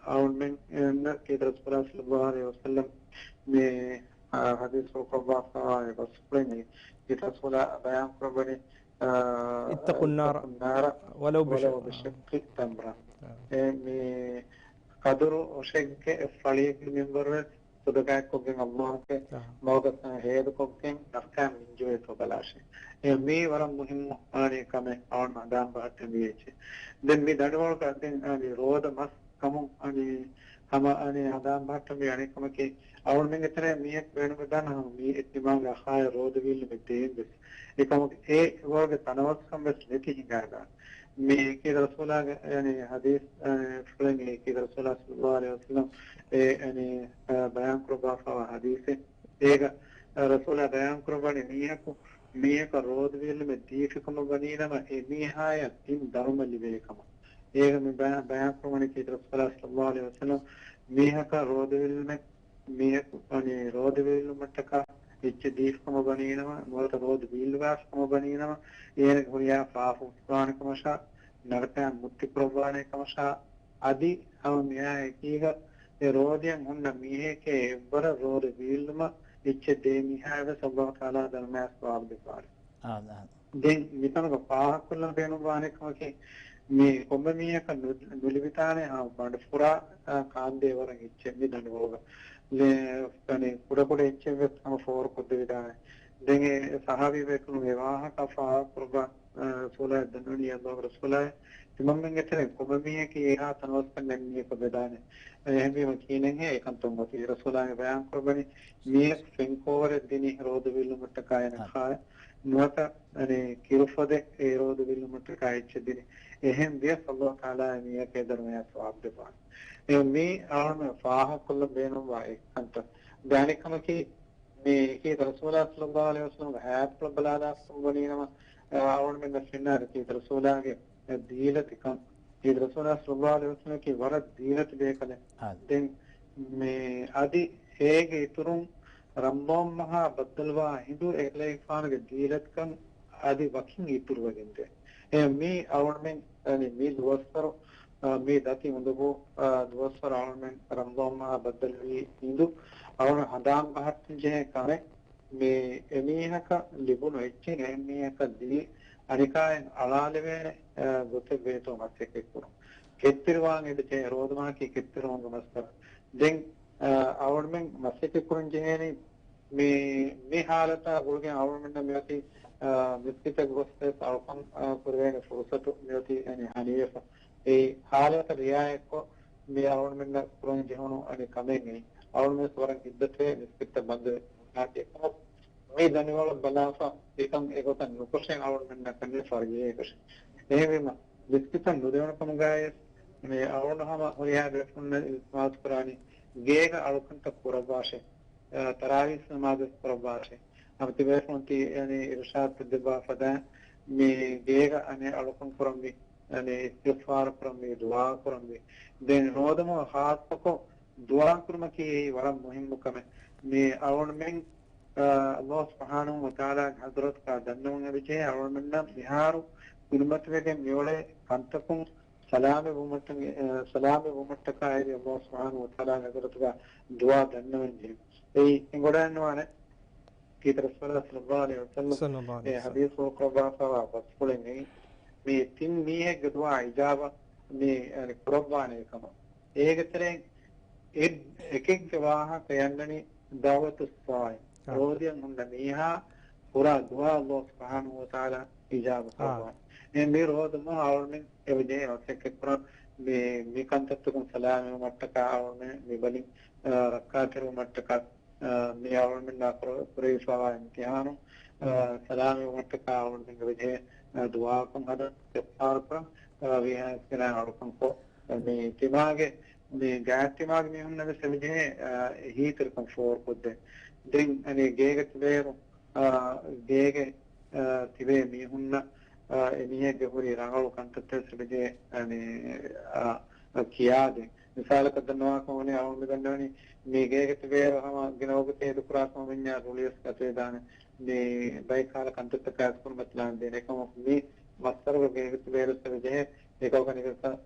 އަޅުގަނޑުމެންނަށް ކީރިތި ރަސޫލާ ޞައްލައްލާހު ޢަލައިހި ވަސައްލަމް މި އާ، ޙަދީޘްފުޅު ކޮށްފައިވާ ބަސްފުޅެއް މި ކީރިތި ރަސޫލާ ބަޔާން ކުރައްވަނީ، އާ، اتقوا النار اتقوا النار ولو بش-، ولو بشق تمرة. އާ. އެ މި ކަދުރު އޮށެއްގެ ފަޅިއެއްގެ މިންވަރު ސަދަޤާތްކޮށްގެން ﷲ ގެ އާ. މަގަށް ހޭދަކޮށްގެން ނަރަކައިން މިންޖުވޭތޯ ބަލާށޭ. އެ މީ ވަރަށް މުހިއްމު އާނީ ކަމެއް އަޅުގަނޑު ހަނދާން ބަހައްޓަން ވީ އެއްޗެއް. ދެން މި ދަނޑިވަޅުގަ ދެން އާނީ ރޯދަ މަސް ކަމުން އަނި ހަމަ އަނި ހަނދާން ބަހައްޓަންވީ އަނެއް ކަމަކީ، އަޅުގަނޑުމެންގެ ތެރެއަށް މީހަކު ބޭނުންވެދާނެ ހަމަ މީ އެ ތިމާގެ އަޚާއަށް ރޯދަ ވީއްލުމެއް ދޭން ވެސް. އެކަމަކު އެ ވަރުގެ ތަނަވަސްކަން ވެސް ނެތި ހިނގާދާނެ. މީ ކީރިތި ރަސޫލާގެ އަނި ޙަދީޘް، އަ، ފުޅެއް އެ ކީރިތި ރަސޫލާ ޞައްލައްލާހު ޢަލައިހި ވަސައްލަމް އެ އަނި، އަ، ބަޔާން ކުރައްވާފައިވާ ޙަދީޘެއް. އޭގަ، އަ، ރަސޫލާ ބަޔާން ކުރައްވަނީ މީހަކު، މީހަކަށް ރޯދަ ވީއްލުމެއް ދީފިކަމަށް ވަނީނަމަ އެ މީހާޔަށް ތިން ދަރުމަ ލިބޭ ކަމަށް. އޭގަ މި ބަޔާ-، ބަޔާންކުރައްވަނީ ކީރިތި ރަސޫލާ ޞައްލައްލާހު ޢަލައިހި ވަސައްލަމް މީހަކަށް ރޯދަ ވީއްލުމެއް، މީހަކު އަނި ރޯދަ ވީއްލުމަށްޓަކާ އެއްޗެއް ދީފިކަމަށް ވަނީނަމަ، ނުވަތަ ރޯދަ ވީއްލުވާފިކަމަށް ވަނީނަމަ، އޭނަގެ ހުރިހާ ފާފަ ހުއްޓުވާނެ ކަމަށާ، ނަރަކައިން މުއްތި ކުރައްވާނެ ކަމަށާ، އަދި ހަމަ މިއާ އެކީގަ އެ ރޯދައިން ހުންނަ މީހެކޭ އެއްވަރަށް ރޯދަ ވީއްލުމަށް އެއްޗެއް ދޭ މީހާޔަށް ވެސް ﷲ ތަޢާލާ ދަރުމަޔާ ސަވާބު ދެއްވާނެ. އާ، އާ. ދެން މިތަނުގަ ފާހަގަކޮށްލަން ބޭނުންވާނެ ކަމަކީ، މި ކޮންމެ މީހަކަށް ނު-، ނުލިބިދާނެ ހަމަ ބަނޑުފުރާ، އާ، ކާންދޭ ވަރަށް އެއްޗެއް މި ދަނޑިވަޅުގަ. ލެ-، އަނެއް ކުޑަކުޑަ އެއްޗެއް ވެސް ހަމަ ފޯރުކޮށްދެވިދާނެ. ދެން އެ ޞަޙާބީބޭކަލުން އެ ވާހަކަ ފާހަގަކުރައްވާ، އާ، ރަސޫލާ ދަންނަވަނީ ﷲ ގެ ރަސޫލާއޭ، ތިމަންމެންގެ ތެރެއިން ކޮންމެ މީހަކީ އެހާ ތަނަވަސްކަން ނެތް މީހަކަށް ވެދާނެ. އެހެންވީމަ ކިހިނެއްހޭ އެކަންތައް އޮތީ؟ ރަސޫލާ ބަޔާން ކުރައްވަނީ މީހަކު ފެންކޯވަރެއް ދިނީ ރޯދަ ވީއްލުމަށްޓަކާ އޭނަ އަ. ޚާއް ނުވަތަ، އަނެއް ކިރުފޮދެއް އެ ރޯދަ ވީއްލުމަށްޓަކާ އެއްޗެއް ދިނީ. އެހެން ވިޔަސް ﷲ ތަޢާލާ އެ މީހަކަށް އެ ދަރުމަޔާ ސަވާބު ދެއްވާނެ. އެ މީ އަޅުގަނޑު ފާހަގަކޮށްލަން ބޭނުންވާ އެއްކަންތައް. ދެން އަނެއްކަމަކީ، މި ކީރިތި ރަސޫލާ ޞައްލައްލާހު ޢަލައިހި ވަސައްލަމްގެ ޙަޔާތްޕުޅަށް ބަލާލާފަ ވަނީނަމަ، އަ، އަޅުގަނޑުމެންނަށް ފެންނާނެ ކީރިތި ރަސޫލާގެ ދީލަތިކަން. ކީރިތި ރަސޫލާ ޞައްލައްލާހު ޢަލައިހި ވަސައްލަމަކީ ވަރަށް ދީލަތި ބޭކަލެއް. އާ. ދެން މި އަދި އޭގެ އިތުރުން ރަމަޟާން މަހާ ބައްދަލުވާ ހިނދު އެކަލޭގެފާނުގެ ދީލަތިކަން އަދި ވަކިން އިތުރުވެގެންދޭ. އެ މީ އަޅުގަނޑުމެން އަނި މި ދުވަސްވަރު، އާ، މި ދަތި އުނދަގޫ، އާ، ދުވަސްވަރު އަޅުގަނޑުމެން ރަމަޟާން މަހާ ބައްދަލުވީ ހިނދު އަޅުގަނޑު ހަނދާން ބަހައްޓަން ޖެހޭ ކަމެއް، މި އެމީހަކަށް ލިބުނު އެއްޗެއް އެހެން މީހަކަށް ދީ، އަނެކާއިން އަޅާލެވޭނެ، އާ، ގޮތެއް ވޭތޯ މަސައްކަތް ކުރުން. ކެތްތެރިވާން އެބަޖެހޭ ރޯދަމަހަކީ ކެތްތެރިވުމުގެ މަސްތައް. ދެން، އާ، އަޅުގަނޑުމެން މަސައްކަތް ކުރަން ޖެހޭނީ މި، މި ހާލަތާ ގުޅިގެން އަޅުގަނޑުމެންނަށް މިއޮތީ، އާ، މިސްކިތަށް ގޮސް ވެސް އަޅުކަން، އާ، ކުރެވޭނެ ފުރުސަތު މިއޮތީ އަނި ހަނިވެފަ. އެ ހާލަތަށް ރިއާޔަތްކޮށް، މި އަޅުގަނޑުމެންނަށް ކުރަން ޖެހުނު އަނެއް ކަމެއް އެއީ. އަޅުގަނޑުމެން ވަރަށް ހިތްދަތިވެ މިސްކިތްތައް ބަންދުވެ ހުންނާތީ އެކަމަކު، މި ދަނޑިވަޅަށް ބަލާފަ އެކަން އެގޮތަށް ނުކޮށެއް އަޅުގަނޑުމެންނަށް ކަންނެ ފަރުޖެހޭކަށެއް. އެހެންވީމަ، މިސްކިތަށް ނުދެވުނު ކަމުގައި ވެސް މި އަޅުގަނޑު ހަމަ ހުރިހާ ބޭފުޅުންނަށް އިލްތިމާސް ކުރާނީ، ގޭގަ އަޅުކަންތައް ކުރައްވާށޭ، އަ، ތަރާވީހް ނަމާދު ކުރައްވާށޭ. ހަމަ ތިބޭފުޅުން ތި، އަނެއް، އިރުޝާދު ކޮށްދެއްވާ ފަދައިން މި ގޭގަ އަނެއް އަޅުކަން ކުރަންވީ، އަނެއް، އިސްތިޣްފާރު ކުރަންވީ، ދުޢާ ކުރަންވީ. ދެން ރޯދަމަހު ޚާއްޞަކޮށް ދުޢާ ކުރުމަކީ އެއީ ވަރަށް މުހިއްމު ކަމެއް. މި އަޅުގަނޑުމެން، އަ، ﷲ ސުބްޙާނަހޫ ވަތަޢާލާގެ ޙަޟްރަތުގަ ދަންނަވަން އެބަޖެހޭ އަޅުގަނޑުމެންނަށް މިހާރު ކުރިމަތިވެގެން މިއުޅޭ ކަންތަކުން ސަލާމަތްވުމަށްޓަ-، އަ، ސަލާމަތްވުމަށްޓަކާއިރު ﷲ ސުބްޙާނަހޫ ވަތަޢާލާގެ ޙަޟްރަތުގަ ދުޢާ ދަންނަވަން ޖެހޭ. އެއީ އެނގިވަޑައިގަންނަވާނެ. ކީރިތި ރަސޫލާ ޞައްލައްލާހު ޢަލައިހި ވަސައްލަމް ޞައްލައްލާހު ޢަލައިހި އެ ވަސައްލަމް. ޙަދީޘްފުޅު ކުރައްވާފައިވާ ބަސްފުޅެއް ނެތް. މި ތިން މީހެއްގެ ދުޢާ އިޖާބަ މި، އަނެއް، ކުރައްވާނެ ކަމަށް. އޭގެ ތެރެއިން އެ-، އެކެއްގެ ވާހަކަ އަންނަނީ ދަޢުވަތުއްޞާއިމް. އާ. ރޯދިއަށް ހުންނަ މީހާ ކުރާ ދުޢާ ﷲ ސުބްޙާނަހޫ ވަތަޢާލާ އިޖާބަ އާ. ކުރައްވާނެ. އެ މި ރޯދަމަހު އަޅުގަނޑުމެން އެބަޖެހޭ މަސައްކަތް ކުރަން މި، މި ކަންތައްތަކުން ސަލާމަތްވުމަށްޓަކާ އަޅުގަނޑުމެން މި ބަލިން، އަ، ރައްކާތެރިވުމަށްޓަކާ މި އަޅުގަނޑުމެންނާ ކުރ-، ކުރެވިފައިވާ އިމްތިޙާނު، އަ، ސަލާމަތްވުމަށްޓަކާ އަޅުގަނޑުމެންގެ ވެޖެހޭ، އަ، ދުޢާއަކުން ހަދަން އިސްތިޣްފާރު ކުރަން، އަ، ވީހާސްގެނާ އަޅުކަންކޮށް، މި ތިމާގެ، މި ގާތްތިމާގެ މީހުންނަށް ވެސް އެބަޖެހޭ، އަ، އެހީތެރިކަން ފޯރުކޮށްދޭން. ދެން އަނެއް ގޭގަ ތިބޭއިރު، އަ، ގޭގެ، އަ، ތިބޭ މީހުންނަށް، އަ، އެމީހެއްގެ ހުރި ރަނގަޅު ކަންތައްތައް ވެސް އެބަޖެހޭ، އަނެއް، އަ، އަ، ކިޔާދޭން. މިސާލަކަށް ދަންނަވާކަމަށް ވަނީ އަޅުގަނޑު ދަންނަވަނީ މި ގޭގަ ތިބޭއިރު ހަމަ ގިނަ ވަގުތެއް އެދުކުރާ ކަމަށް ވަންޏާ ރުޅިވެސް ގަތުވެދާނެ. މި ބައެއް ކަހަލަ ކަންތައްތަކާ އައިސް ކުރިމަތިލާން ދޭނެ. އެކަމަކު މި މައްސަރުގަ ގޭގަ ތިބޭއިރު ވެސް އެބަޖެހޭ އެކަކު އަނެކަކަށް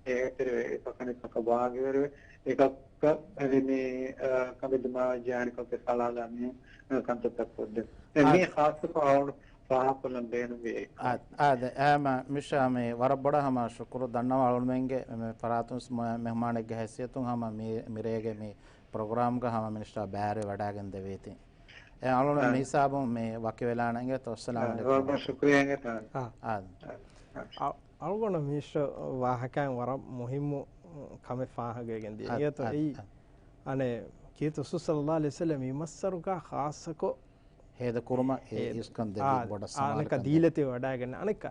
ހޭގަތެރިވެ، އެކަކު އަނެކަކަށް ބާގިވެރިވެ، އެކަކަށް އަދި މި، އަ، ކަނބި ދިމާވެއްޖެ އަނެކަކަށް އެފަޅާލާ މި، އަ، ކަންތައްތައް ކޮށްދޭން. އެ މީ އާ. ޚާއްޞަކޮށް އަޅުގަނޑު ފާހަގަކޮށްލަން ބޭނުންވި އެއް އާ، އާދެ، އާމަ މިޝާ މި ވަރަށް ބޮޑަށް ހަމަ ޝުކުރު ދަންނަވަން އަޅުގަނޑުމެންގެ މި ފަރާތުން މެ-، މެހުމާނެއްގެ ހައިސިއްޔަތުން ހަމަ މި، މިރޭގެ މި ޕްރޮގްރާމްގަ ހަމަ މިނިސްޓާ ބައިވެރިވެވަޑައިގެން ދެވީތީ. އެ އަޅުގަނޑު އާ. މި ހިސާބުން މި ވަކިވެލާނެ އިނގޭތޯ. އައްސަލާމު އާ، ޢަލައިކުމް. ވަރަށް ޝުކުރިއްޔާ އިނގޭތޯ. އާ. އާ. އާ. އަ-، އަޅުގަނޑަށް މި ވާހަކައިން ވަރަށް މުހިއްމު ކަމެއް ފާހަގަވެގެން ދިޔަ. އާ، އިނގޭތޯ. އާ، އެއީ، އާ. އަނެއް، ކީރިތި ރަސޫލު ޞައްލައްލާހު ޢަލައިހި ވަސައްލަމް މި މައްސަރުގަ ޚާއްޞަކޮށް ހޭދަކުރުމަށް އެ ހޭ-، އިސްކަން ދެއްވި އާ، ބޮޑަށް އާ، އަނެކަ ސަމާލުކަން ދީލަތި ވަޑައިގަންނަ. އަނެކަ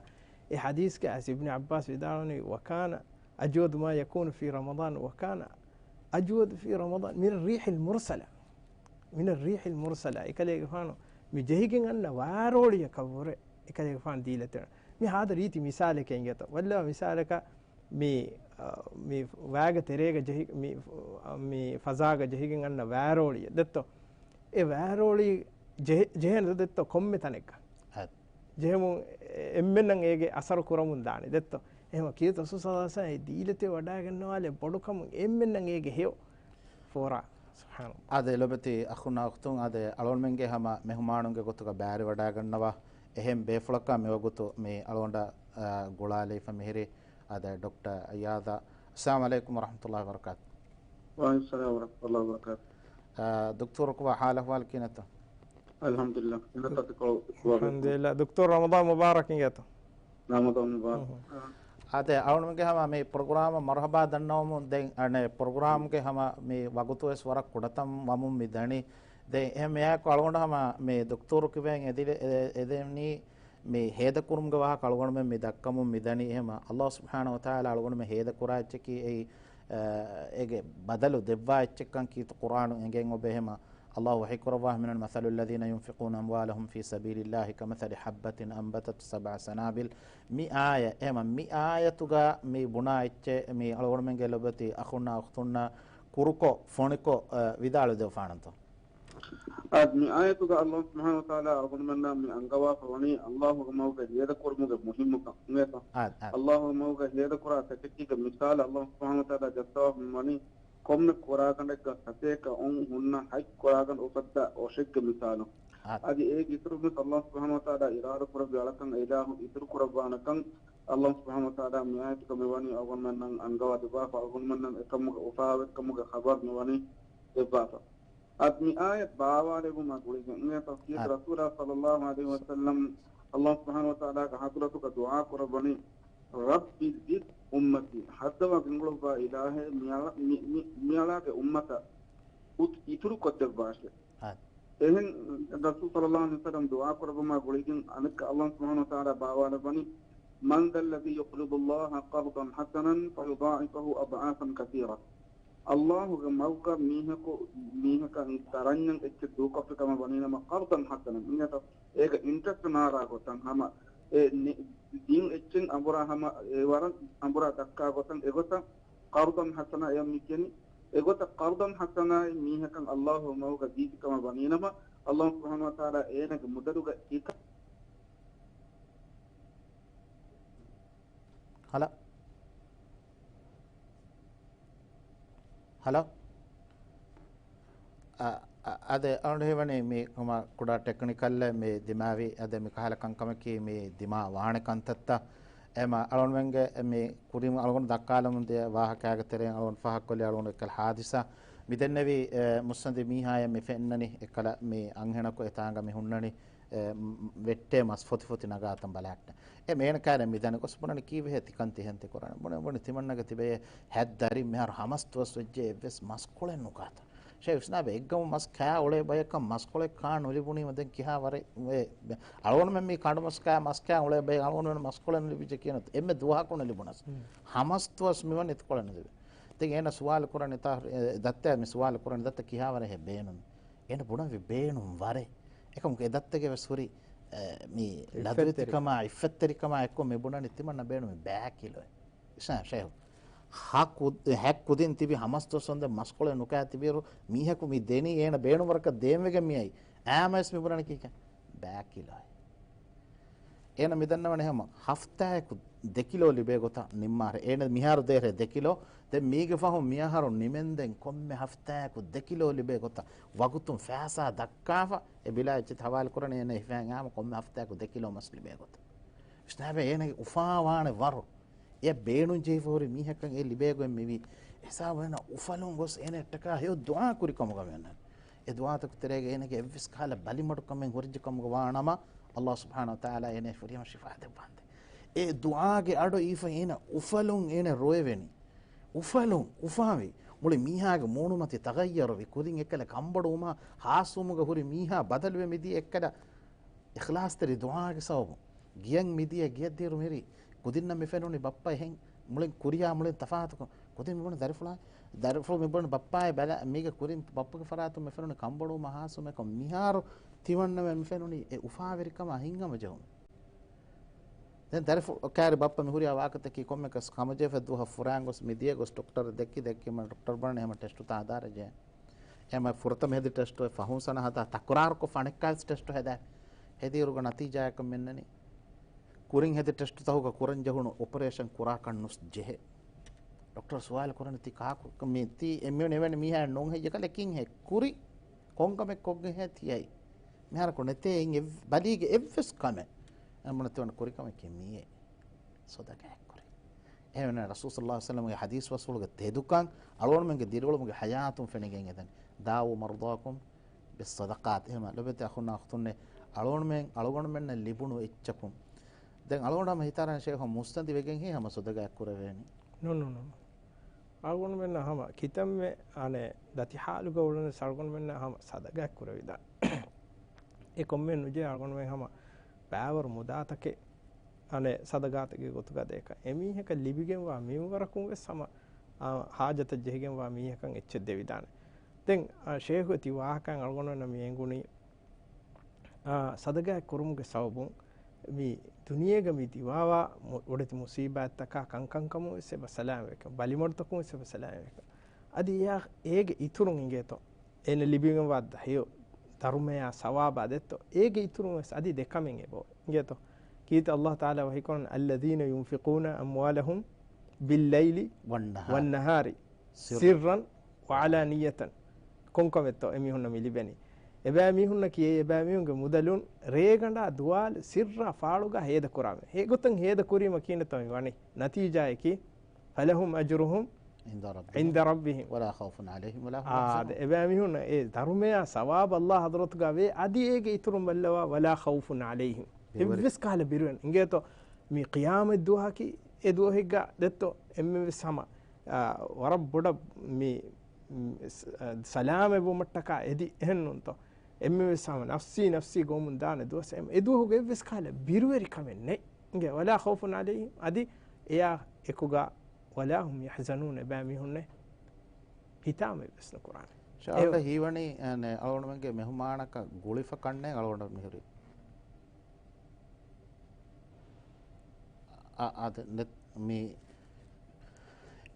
އެ ޙަދީޘްގައި އިބްނު ޢައްބާސް ވިދާޅުވަނީ، "وكان أجود ما يكون في رمضان، وكان أجود في رمضان من الريح المرسلة، من الريح المرسلة." އެކަލޭގެފާނު މި ޖެހިގެން އަންނަ ވާރޯޅިއަކަށްވުރެ އެކަލޭގެފާނު ދީލަތި. މި ހާދަ ރީތި މިސާލެކޭ އިނގޭތޯ. ވައްލަ މިސާލަކަށް މި، އަ، މި ވާގެ ތެރޭގަ ޖެހި-، މި، އަ، މި ފަޒާގަ ޖެހިގެން އަންނަ ވާރޯޅިއެއް ދެއްތޯ. އެ ވާރޯޅި ޖެހެ-، ޖެހޭނެ ދެއްތޯ ކޮންމެ ތަނެއްގަ. އަދް. ޖެހެމުން އެ-، އެންމެންނަށް އޭގެ އަސަރު ކުރަމުން ދާނެ ދެއްތޯ. އެހެން ކީރިތި ރަސޫލު ޞައްލައްލާހު ޢަލައިހި ވަސައްލަމް އެ ދީލަތި ވަޑައިގަންނަވާލެއް ބޮޑުކަމުން އެންމެންނަށް އޭގެ ހެޔޮ ފޯރާ. ސުބްޙާނަﷲ. އާދެ، ލޮބެތި އަޚުންނާ އުޚްތުން، އާދެ، އަޅުގަނޑުމެންގެ ހަމަ މެހުމާނުންގެ ގޮތުގަ ބައިވެރިވަޑައިގަންނަވާ. އެހެން ބޭފުޅަކާ މިވަގުތު މި އަޅުގަނޑަށް، އާ، ގުޅާލައިފަ މިހިރީ، އާދެ، ޑޮކްޓަރ އައްޔާދާ. އައްސަލާމު ޢަލައިކުމް ވަރަޙްމަތުﷲި ވަބަރަކާތު. ވަޢަލައިކުމް އައްސަލާމް ވަރަޙްމަތުﷲި ވަބަރަކާތު. އާ، ދޮކްތުރު ކޮބާ ޙާލު އަޙްވާލު ކިހިނެއްތޯ؟ އަލްޙަމްދުލިއްލާހް. އަލްޙަމްދުލިއްލާހް. ދޮކްތުރު ރަމަޟާން މުބާރަކް އިނގޭތޯ. ރަމަޟާން މުބާރަކް. އަދެ އަޅުގަނޑުގެ ހަމަ މި ޕްރޮގްރާމަށް މަރުޙަބާ ދަންނަވަމުން ދެން އަނެއް ޕްރޮގްރާމްގެ ހަމަ މި ވަގުތު ވެސް ވަރަށް ކުޑަތަން ވަމުން މި ދަނީ. ދެން އެހެން މިއާއެކު އަޅުގަނޑު ހަމަ މި ދޮކްތުރު ކިބައިން އެދި-، އެ-، އެދެނީ މި ހޭދަކުރުމުގެ ވާހަކަ އަޅުގަނޑުމެން މި ދައްކަމުން މި ދަނީ. އެހެމަ ﷲ ސުބްޙާނަހޫ ވަތަޢާލާ އަޅުގަނޑުމެން ހޭދަކުރާ އެއްޗަކީ އެއީ، އަ، އޭގެ ބަދަލު ދެއްވާ އެއްޗެއްކަން ކީރިތި ޤުރްއާނު އެނގެން އޮބެ. އެހެމަ ﷲ ވަޙީކުރައްވާ ހަމަ މިނަން، "مثل الذين ينفقون أموالهم في سبيل الله كمثل حبة أنبتت سبع سنابل." މި އާޔަ، އެހެމަ މި އާޔަތުގަ މި ބުނާ އެއްޗެއް މި އަޅުގަނޑުމެންގެ ލޮބެތި އަޚުންނާ އުޚްތުންނާ ކުރުކޮށް، ފޮނިކޮށް، އަ، ވިދާޅުވެދެވިފާނަންތޯ؟ އާދެ، މި އާޔަތުގަ ﷲ ސުބްޙާނަހޫ ވަތަޢާލާ އަޅުގަނޑުމެންނާ މި އަންގަވާފަ ވަނީ ﷲގެ މަގުގަ ހޭދަކުރުމުގެ މުހިއްމުކަން. އިނގޭތޯ؟ އާދެ، އާދެ. ﷲގެ މަގުގަ ހޭދަކުރާ ތަކެއްޗެއްގެ މިސާލަށް ﷲ ސުބްޙާނަހޫ ވަތަޢާލާ ޖައްސަވާފަ ވަނީ ކޮންމެ ކުރާގަނޑެއްގަ ސަތޭކަ އޮން ހުންނަ ހަތް ކުރާގަނޑު އުފައްދާ އޮށެއްގެ މިސާލު. އާދެ. އަދި އޭގެ އިތުރުން ވެސް ﷲ ސުބްޙާނަހޫ ވަތަޢާލާ އިރާދަކުރެއްވި އަޅަކަށް އެ އިލާހު އިތުރުކުރައްވާނެކަން ﷲ ސުބްޙާނަހޫ ވަތަޢާލާ މި އާޔަތުގަ މިވަނީ އަޅުގަނޑުމެންނަށް އަންގަވާ ދެއްވާފަ، އަޅުގަނޑުމެންނަށް އެކަމުގެ އުފާވެރިކަމުގެ ޚަބަރު މިވަނީ ދެއްވާފަ. އަދި މި އާޔަތް ބާވާލެވުމާ ގުޅިގެން އިނގޭތޯ ކީރިތި އާ. ރަސޫލާ ޞައްލައްލާހު ޢަލައިހި ވަސައްލަމް ﷲ ސުބްޙާނަހޫ ވަތަޢާލާގެ ޙަޟްރަތުގަ ދުޢާ ކުރައްވަނީ، "رب زد أمتي." ހައްދަވާ ގެންގުޅުއްވާ އިލާހޭ، މިއަޅާ-، މި-، މި-، މިއަޅާގެ އުއްމަތަށް އުތު-، އިތުރުކޮށްދެއްވާށޭ. އާ. އެހެން ރަސޫލު ޞައްލައްލާހު ޢަލައިހި ވަސައްލަމް ދުޢާ ކުރައްވުމާ ގުޅިގެން އަނެއްކާ ﷲ ސުބްޙާނަހޫ ވަތަޢާލާ ބާވާލައްވަނީ، "من ذا الذي يقرض الله قرضا حسنا فيضاعفه له أضعافا كثيرة." އައްލާހުގެ މަގުގަ މީހަކު، މީހަކަށް ދަރަންޏަށް އެއްޗެއް ދޫކޮށްފި ކަމަށް ވަނީނަމަ، ޤަރްޟަން ޙަސަނަން، އިނގޭތޯ؟ އޭގަ އިންޓްރެސްޓް ނާރާ ގޮތަށް ހަމަ އެ ނި-، ދިން އެއްޗެއް އަނބުރާ ހަމަ އެ ވަރަށް އަނބުރާ ދައްކާ ގޮތަށް އެގޮތަށް ޤަރްޟަން ޙަސަނާ އެ މި ކިޔަނީ. އެގޮތަށް ޤަރްޟަން ޙަސަނާއިން މީހަކަށް އައްލާހު މަގުގަ ދީފި ކަމަށް ވަނީނަމަ، އައްލާހު ސުބްޙާނަހު ވަތަޢާލާ އޭނަގެ މުދަލުގަ ހިތަށް ހަލޯ. ހަލޯ. އަ، އަ، އަދެ އަޅުގަނޑު ހީވަނީ މި ހަމަ ކުޑަ ޓެކްނިކަލް މި ދިމާވި، އަދެ މި ކަހަލަ ކަންކަމަކީ މި ދިމާ ވާނެ ކަންތައްތައް. އެމަ އަޅުގަނޑުމެންގެ މި ކުރިން އަޅުގަނޑު ދައްކާލަމުން ދިޔަ ވާހަކައިގެ ތެރެއިން އަޅުގަނޑު ފާހަގަކޮށްލި އަޅުގަނޑު އެއްކަލަ ހާދިސާ. މި ދެންނެވި، އެ، މުއްސަނދި މީހާޔަށް މި ފެންނަނީ އެއްކަލަ މި އަންހެނަކު އެތާނގަ މި ހުންނަނީ. އެ، ވެއްޓޭ މަސް ފޮތިފޮތި ނަގާތަން ބަލާއްޓަ. އެ މޭނަ ކާރެ މިދަނި ގޮސް ބުނަނި ކީއްވެހޭ ތިކަން ތިހެން ތި ކުރާނެ. ބުނެ ބުނި ތިމަންނަގެ ތިބެޔޭ ހަތް ދަރި މިހާރު ހަމަސް ދުވަސް ވެއްޖެ އެއްވެސް މަސްކޮޅެއް ނުކާތަން. ޝޭޚް އިސްލާމް އެއްގަމު މަސް ކާ އުޅޭ ބަޔަކަށް މަސްކޮޅެއް ކާ ނުލިބުނީމަ ދެން ކިހާ ވަރެއް ވޭ؟ އަޅުގަނޑުމެން މީ ކަނޑުމަސް ކާ މަސް ކާ އުޅޭ ބަޔަކަށް އަޅުގަނޑުމެން މަސްކޮޅެއް ނުލިބިއްޖެ ކިޔަން އެންމެ ދުވަހަކު ނުލިބުނަސް. ހަމަސް ދުވަސް މިވަނީ އެތިކޮޅެއް ނުލިބި. ދެން އޭނަ ސުވާލު ކުރަނީ ތާ، އެ، ދައްތަ މި ސުވާލު ކުރަނީ ދައްތަ ކިހާ ވަރެއް ބޭނުން؟ އޭނަ ބުނަންވީ ބޭނުން ވަރެއް. އެކަމަކު އެ ދައްތަގެ ވެސް ހުރި، އެ، މި އިއްފަތްތެރި- ލަދުވެތިކަމާ، އިއްފަތްތެރިކަމާ އެއްކޮށް މި ބުނަނީ ތިމަންނަ ބޭނުމީ ބައި ކިލޯއެއް. ޝޭހު، ހަ ކު-، ހަ ކުދިން ތިބި ހަމަސް ދުވަސް ވަންދެން މަސްކޮޅެއް ނުކާ ތިބިއިރު، މީހަކު މި ދެނީ އޭނަ ބޭނުންވަރަކަށް ދޭންވެގެން މިއައީ. އާމަޔަސް މި ބުނަނީ ކީކޭ؟ ބައި ކިލޯއެއް. އޭނަ މިދަންނަވަނީ ހަމަ ހަފްތާއަކު ދެ ކިލޯ ލިބޭ ގޮތަށް ނިންމާށޭ. އޭނަ މިހާރު ދޭށޭ ދެ ކިލޯ. ދެން މީގެ ފަހުން މިއަހަރު ނިމެންދެން ކޮންމެ ހަފްތާއަކު ދެ ކިލޯ ލިބޭ ގޮތަށް ވަގުތުން ފައިސާ ދައްކާފަ އެ ބިލާ އެއްޗެތި ހަވާލު ކުރަނީ އޭނަ ހިފައިން އާމަ ކޮންމެ ހަފްތާއަކު ދެ ކިލޯ މަސް ލިބޭ ގޮތަށް. ވިސްނާބެ އޭނަގެ އުފާވާނެ ވަރު. އެ ބޭނުން ޖެހިފަ ހުރި މީހަކަށް އެ ލިބޭ ގޮތް މިވީ. އެހިސާބު އޭނަ އުފަލުން ގޮސް އޭނަ އެއްޓަކާ ހެޔޮ ދުޢާ ކުރި ކަމުގަ މިއޮންނަން. އެ ދުޢާތަކު ތެރޭގަ އޭނަގެ އެއްވެސް ކަހަލަ ބަލިމަޑުކަމެއް ހުރިއްޖެ ކަމުގަ ވާނަމަ، އައްލާހު ސުބްޙާނަހު ވަތަޢާލާ އޭނަ ފުރިހަމަ ޝިފާ ދެއްވާނދޭ. އެ ދުޢާގެ އަޑު އީފަ އޭނަ އުފަލުން އޭނަ ރޮއެވެނީ. އުފަލުން، އުފާވި. މުޅި މީހާގެ މޫނުމަތި ތަޣައްޔަރުވި. ކުދިން އެއްކަލަ ކަންބޮޑުވުމާ ހާސްވުމުގަ ހުރި މީހާ ބަދަލުވެ މިދިޔަ އެއްކަލަ އިޚްލާޞްތެރި ދުޢާގެ ސަބަބުން. ގިޔަން މިދިޔަ ގެޔަށްދިޔައިރު މިރީ ކުދިންނަށް މިފެނުނީ ބައްޕަ އެހެން މުޅިން ކުރިޔާ މުޅިން ތަފާތުކޮށް. ކުދިން މިބުނި ދަރިފުޅާ، ދަރިފުޅު މިބުނި ބައްޕާއޭ ބަލަ، މީގެ ކުރިން ބައްޕަގެ ފަރާތުން މިފެނުނީ ކަންބޮޑުވުމާ ހާސްވުމަކަށް. މިހާރު ތިމަންނަމެން މިފެނުނީ އެ އުފާވެރިކަމާ ހިތްހަމަޖެހުމެއް. ދެން ދަރިފުޅު ކާރި ބައްޕަ މި ހުރިހާ ވާހަކަތަކީ ކޮންމެ ކަސް ހަމަޖެހިފަ ދުވަހަށް ފުރާން ގޮސް މިދިޔަ ގޮސް ޑޮކްޓަރަށް ދެއްކި، ދެއްކީމަ ޑޮކްޓަރު ބުނަނީ ހަމަ ޓެސްޓުތައް ހަދާރަޖެ. އެމަ ފުރަތަމަ ހެދި ޓެސްޓު އެ ފަހުން ސަނަހަތާ ތަކުރާރުކޮށް ފަނެއްކާވެސް ޓެސްޓު ހެދާ. ހެދިއިރުގަ ނަތީޖާއަކަށް މިންނަނީ. ކުރިން ހެދި ޓެސްޓުތަކުގަ ކުރަން ޖެހުނު އޮޕަރޭޝަން ކުރާކަށް ނުސް ޖެހޭ. ޑޮކްޓަރު ސުވާލު ކުރަނީ ތި ކާކު މި ތީ އެމީހުން އެވެނި މީހާ ނޫން ހެއްޔެކަލަ ކިން ހެ ކުރި ކޮންކަމެއް ކޮށްގެން ހޭ ތިޔައީ؟ މިހާރަކު ނެތޭ އިން އެއް ބަލީގެ އެއްވެސް ކަމެއް. އެމުނަތިވަން ކުރިކަމެއް ކި މިއޭ. ސަދަގައެއް ކުރި. އެހެންވެ ރަސޫލު ޞައްލަﷲ ޢަލައިހި ވަސައްލަމަގެ ޙަދީޘް ވަޞްފުގެ ތެދުކަން އަޅުގަނޑުމެންގެ ދިރިއުޅުމުގެ ޙަޔާތުން ފެނިގެން އެދެން. ދާވޫ މަރްޟާކުމް ބިއްޞަދަޤާތް. އެހެން ލޮބުވެތި އަޚުންނާ އުޚްތުންނޭ އަޅުގަނޑުމެން، އަޅުގަނޑުމެންނަށް ލިބުނު އެއްޗަކުން. ދެން އަޅުގަނޑު ހަމަ ހިތާރަން ޝޭޚު މުއްސަނދި ވެގެން ހޭ ހަމަ ސަދަގައެއް ކުރެވޭނީ. ނޫން، ނޫން، ނޫން. އަޅުގަނޑުމެންނަށް ހަމަ ކިތަންމެ އަނެއް ދަތި ޙާލުގަ އުޅުނު އަޅުގަނޑުމެންނަށް ހަމަ ސަދަގައެއް ކުރެވިދާނެ. އެ ކޮންމެ ނުޖެހޭ އަޅުގަނޑުމެން ހަމަ ބައިވަރު މުދާތަކެއް އަނެއް ސަދަގާތެއްގެ ގޮތުގަ ދޭކަށް. އެމީހަކަށް ލިބިގެންވާ މިންވަރަކުން ވެސް ހަމަ، އާ، ޙާޖަތަށް ޖެހިގެންވާ މީހަކަށް އެއްޗެއް ދެވިދާނެ. ދެން، އާ، ޝޭޚު ތި ވާހަކައިން އަޅުގަނޑުމެންނަށް މި އެނގުނީ، އާ، ސަދަގާތް ކުރުމުގެ ސަބަބުން މި ދުނިޔޭގަ މި ދިމާވާ މު-، އޮޑެތި މުސީބާތްތަކާ ކަންކަންކަމުން ވެސް އެބަ ސަލާމަތްވެކަން، ބަލިމަޑުތަކުން ވެސް އެބަ ސަލާމަތްވެކަން. އަދި އެއާ އޭގެ އިތުރުން އިނގޭތޯ. އޭނަ ލިބިގެންވާ ދަ-، ހެޔޮ ދަރުމަޔާ ސަވާބާ ދެއްތޯ، އޭގެ އިތުރުން ވެސް އަދި ދެ ކަމެއް އެބަ އޮވޭ. އިނގޭތޯ؟ ކީރިތި އައްލާހު ތަޢާލާ ވަޙީކުރަން، الذين ينفقون أموالهم بالليل والنهار والنهار سرا سرا وعلانية. ކޮންކަމެއްތޯ އެމީހުންނަށް މި ލިބެނީ؟ އެބައިމީހުންނަކީ، އެބައިމީހުންގެ މުދަލުން ރޭގަނޑާ ދުވާލު ސިއްރާ ފާޅުގަ ހޭދަކުރާމެ. އެގޮތަށް ހޭދަކުރީމަ ކިހިނެއްތޯ މި ވަނީ؟ ނަތީޖާއަކީ، فلهم أجرهم عند ربهم عند ربهم ولا خوف عليهم ولا هم يحزنون. އާދެ، އެބައިމީހުން އެ ދަރުމަޔާ ސަވާބު އައްލާހު ޙަޟްރަތުގަ ވޭ، އަދި އޭގެ އިތުރުން ބައްލަވާ، ولا خوف عليهم. ބިރުވެރި. އެއްވެސް ކަހަލަ ބިރުވެން. އިނގޭތޯ، މި ޤިޔާމަތް ދުވަހަކީ އެ ދުވަހެއްގަ ދެއްތޯ، އެންމެވެސް ހަމަ، އާ، ވަރަށް ބޮޑަށް މި، މް، ސް-، އާ، ސަލާމަތްވުމަށްޓަކާ އެދި އެހެންނޫންތޯ. އެންމެވެސް ހަމަ ނަފްސީ، ނަފްސީ ގޮވަމުން ދާނެ ދުވަސް. އެ-، އެ ދުވަހުގަ އެއްވެސް ކަހަލަ ބިރުވެރިކަމެއް ނެތް. އިނގޭ، ولا خوف عليهم، އަދި އެޔާ އެކުގަ ولا هم يحزنون، އެބައިމީހުންނެއް ހިތާމައެއް ވެސް ނުކުރާނެ. ޝާލް އެ ހީވަނީ، އަނެ، އަޅުގަނޑުމެންގެ މެހުމާނަކަށް ގުޅިފަ ކަންނޭނގެ އަޅުގަނޑު މިހުރީ. އަ، އާދެ، ނެތް، މި،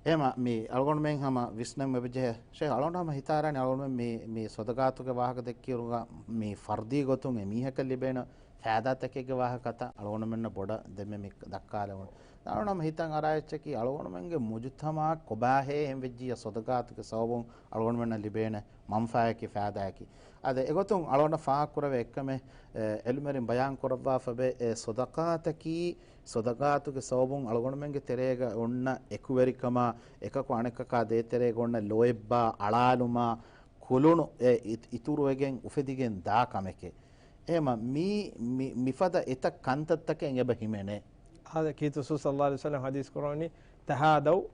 އެމަ، މި އަޅުގަނޑުމެން ހަމަ ވިސްނަން އެބަޖެހޭ. ޝޭޚް، އަޅުގަނޑު ހަމަ ހިތާރާނީ އަޅުގަނޑުމެން މި، މި ޞަދަޤާތުގެ ވާހަކަ ދެއްކިއިރުގަ މި ފަރްދީ ގޮތުން އެ މީހަކަށް ލިބޭނެ ފައިދާތަކެއްގެ ވާހަކަތައް އަޅުގަނޑުމެންނަށް ބޮޑަށް ދެންމެ މި ދައްކާލެވުނު. އަޅުގަނޑު ހަމަ ހިތަށް އަރާ އެއްޗަކީ އަޅުގަނޑުމެންގެ މުޖުތަމަޢަށް ކޮބާހޭ އެހެން ވެއްޖިއްޔާ ޞަދަޤާތުގެ ސަބަބުން އަޅުގަނޑުމެންނަށް ލިބޭނެ މަންފާއަކީ ފައިދާއަކީ. އާދެ، އެގޮތުން އަޅުގަނޑަށް ފާހަގަކުރެވޭ އެއްކަމެއް، އެ، އެލްމެރިން ބަޔާން ކުރައްވާފަ ވޭ، އެ ޞަދަޤާތަކީ، ޞަދަޤާތުގެ ސަބަބުން އަޅުގަނޑުމެންގެ ތެރޭގަ އޮންނަ އެކުވެރިކަމާ، އެކަކު އަނެކަކާ ދޭތެރޭގަ އޮންނަ ލޯތްބާ އަޅާލުމާ، ކުލުނު އެ އިތު-، އިތުރުވެގެން އުފެދިގެން ދާ ކަމެކޭ. އެހެމަ މީ، މި-، މިފަދަ އެތައް ކަންތައްތަކެއް އެބަ ހިމެނޭ. އާދެ، ކީރިތި ރަސޫލު ޞައްލައްލާހު ޢަލައިހި ވަސައްލަމަ ޙަދީޘް ކުރަވަނީ، "ތަހާދަވް،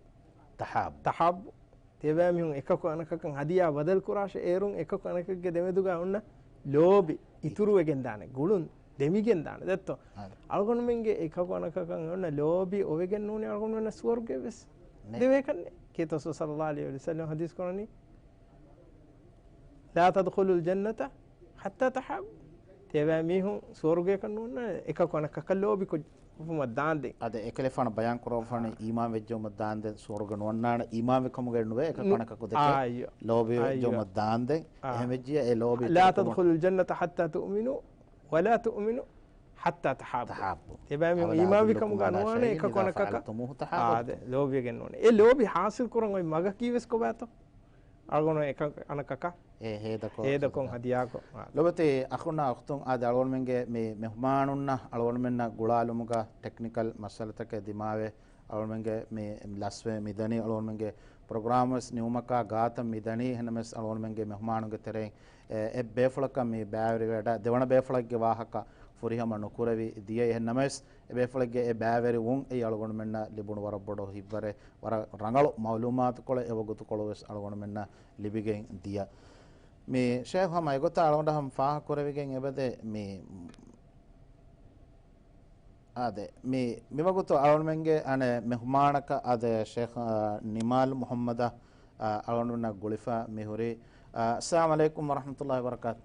ތަހާބު." ތަހާބު. ތިޔަބައިމީހުން އެކަކު އަނެކަކަށް ހަދިޔާ ބަދަލު ކުރާށޭ، އޭރުން އެކަކު އަނެކެއްގެ ދެމެދުގަ އޮންނަ ލޯބި އިތުރުވެގެން ދާނެ، ގުޅުން ދެމިގެން ދާނެ. ދެއްތޯ؟ އަޅުގަނޑުމެންގެ އެކަކު އަނެކަކަށް އޮންނަ ލޯބި އޮވެގެން ނޫނީ އަޅުގަނޑުމެންނަށް ސުވަރުގެ ވެސް ދެވޭކަށްނެއް. ކީރިތި ރަސޫލު ޞައްލައްލާހު ޢަލައިހި ވަސައްލަމަ ޙަދީޘް ކުރަނީ، "ލާ ތަދްޚުލުލް ޖަންނަތަ ޙައްތާ ތަހާބު." ތިޔަބައިމީހުން ސުވަރުގޭކަށް ނުވަންނާނެ އެކަކު އަނެކަކަށް ލޯބިކޮށްފުމަށް ދާންދެން. އަދި އެކަލޭގެފާނު ބަޔާން ކުރައްވާފަ ވަނީ އީމާން ވެއްޖެއުމަށް ދާންދެން ސުވަރުގެ ނުވަންނާނެ، އީމާންވި ކަމުގައެއް ނުވޭ އެކަކު އަނެކަކު ދެކެ ލޯބި ވެއްޖެއުމަށް ދާންދެން. އެހެން ވެއްޖިއްޔާ އެ ލޯބި ލާ ތަދްޚުލުލް ޖަންނަތަ ޙައްތާ ތުއުމިނޫ ވަލާ ތުއުމިނޫ ޙައްތާ ތަހާބު. ތަހާބު. ތިޔަބައިމީހުން އީމާންވި ކަމުގަ ނުވާނެ އެކަކު އަނެކަކަށް. އާދެ، ލޯބިވެގެން ނޫނެ. އެ ލޯބި ޙާޞިލް ކުރަން އޮތް މަގަކީ ވެސް ކޮބާތޯ؟ އަޅުގަނޑު އެކަކު އަނެކަކަށް ހޭދަކޮށް ހޭދަކޮށް ހަދިޔާކޮށް. ލޮބުވެތި އަޚުންނާ އުޚްތުން، އާދެ، އަޅުގަނޑުމެންގެ މި މެހުމާނުންނަށް އަޅުގަނޑުމެންނަށް ގުޅާލުމުގަ ޓެކްނިކަލް މައްސަލަތަކެއް ދިމާވެ، އަޅުގަނޑުމެންގެ މި ލަސްވެ މިދަނީ. އަޅުގަނޑުމެންގެ ޕްރޮގްރާމް ވެސް ނިމުމަކާ ގާތަށް މިދަނީ. އެހެންނަމަވެސް އަޅުގަނޑުމެންގެ މެހުމާނުންގެ ތެރެއިން އެ، އެއް ބޭފުޅަކަށް މި ބައިވެރިވެ ވަޑަ-، ދެވަނަ ބޭފުޅެއްގެ ވާހަކަ ފުރިހަމަ ނުކުރެވި ދިޔަ. އެހެންނަމަވެސް، އެ ބޭފުޅެއްގެ އެ ބައިވެރިވުން އެއީ އަޅުގަނޑުމެންނަށް ލިބުނު ވަރަށް ބޮޑު ހިތްވަރެއް، ވަރަށް ރަނގަޅު މައުލޫމާތުކޮޅެއް އެ ވަގުތުކޮޅު ވެސް އަޅުގަނޑުމެންނަށް ލިބިގެން ދިޔަ. މި ޝޭޚް ހަމަ އެގޮތަށް އަޅުގަނޑަށް ހަމަ ފާހަގަކުރެވިގެން އެބަދޭ މި، އާދެ، މި، މިވަގުތު އަޅުގަނޑުމެންގެ އަނެއް މެހުމާނަކަށް އާދެ ޝޭޚް، އާ، ނިމާލް މުޙައްމަދަށް، އާ، އަޅުގަނޑުމެންނަށް ގުޅިފަ މިހުރީ. އާ، އައްސަލާމު ޢަލައިކުމް ވަރަޙްމަތުﷲި ވަބަރަކާތު.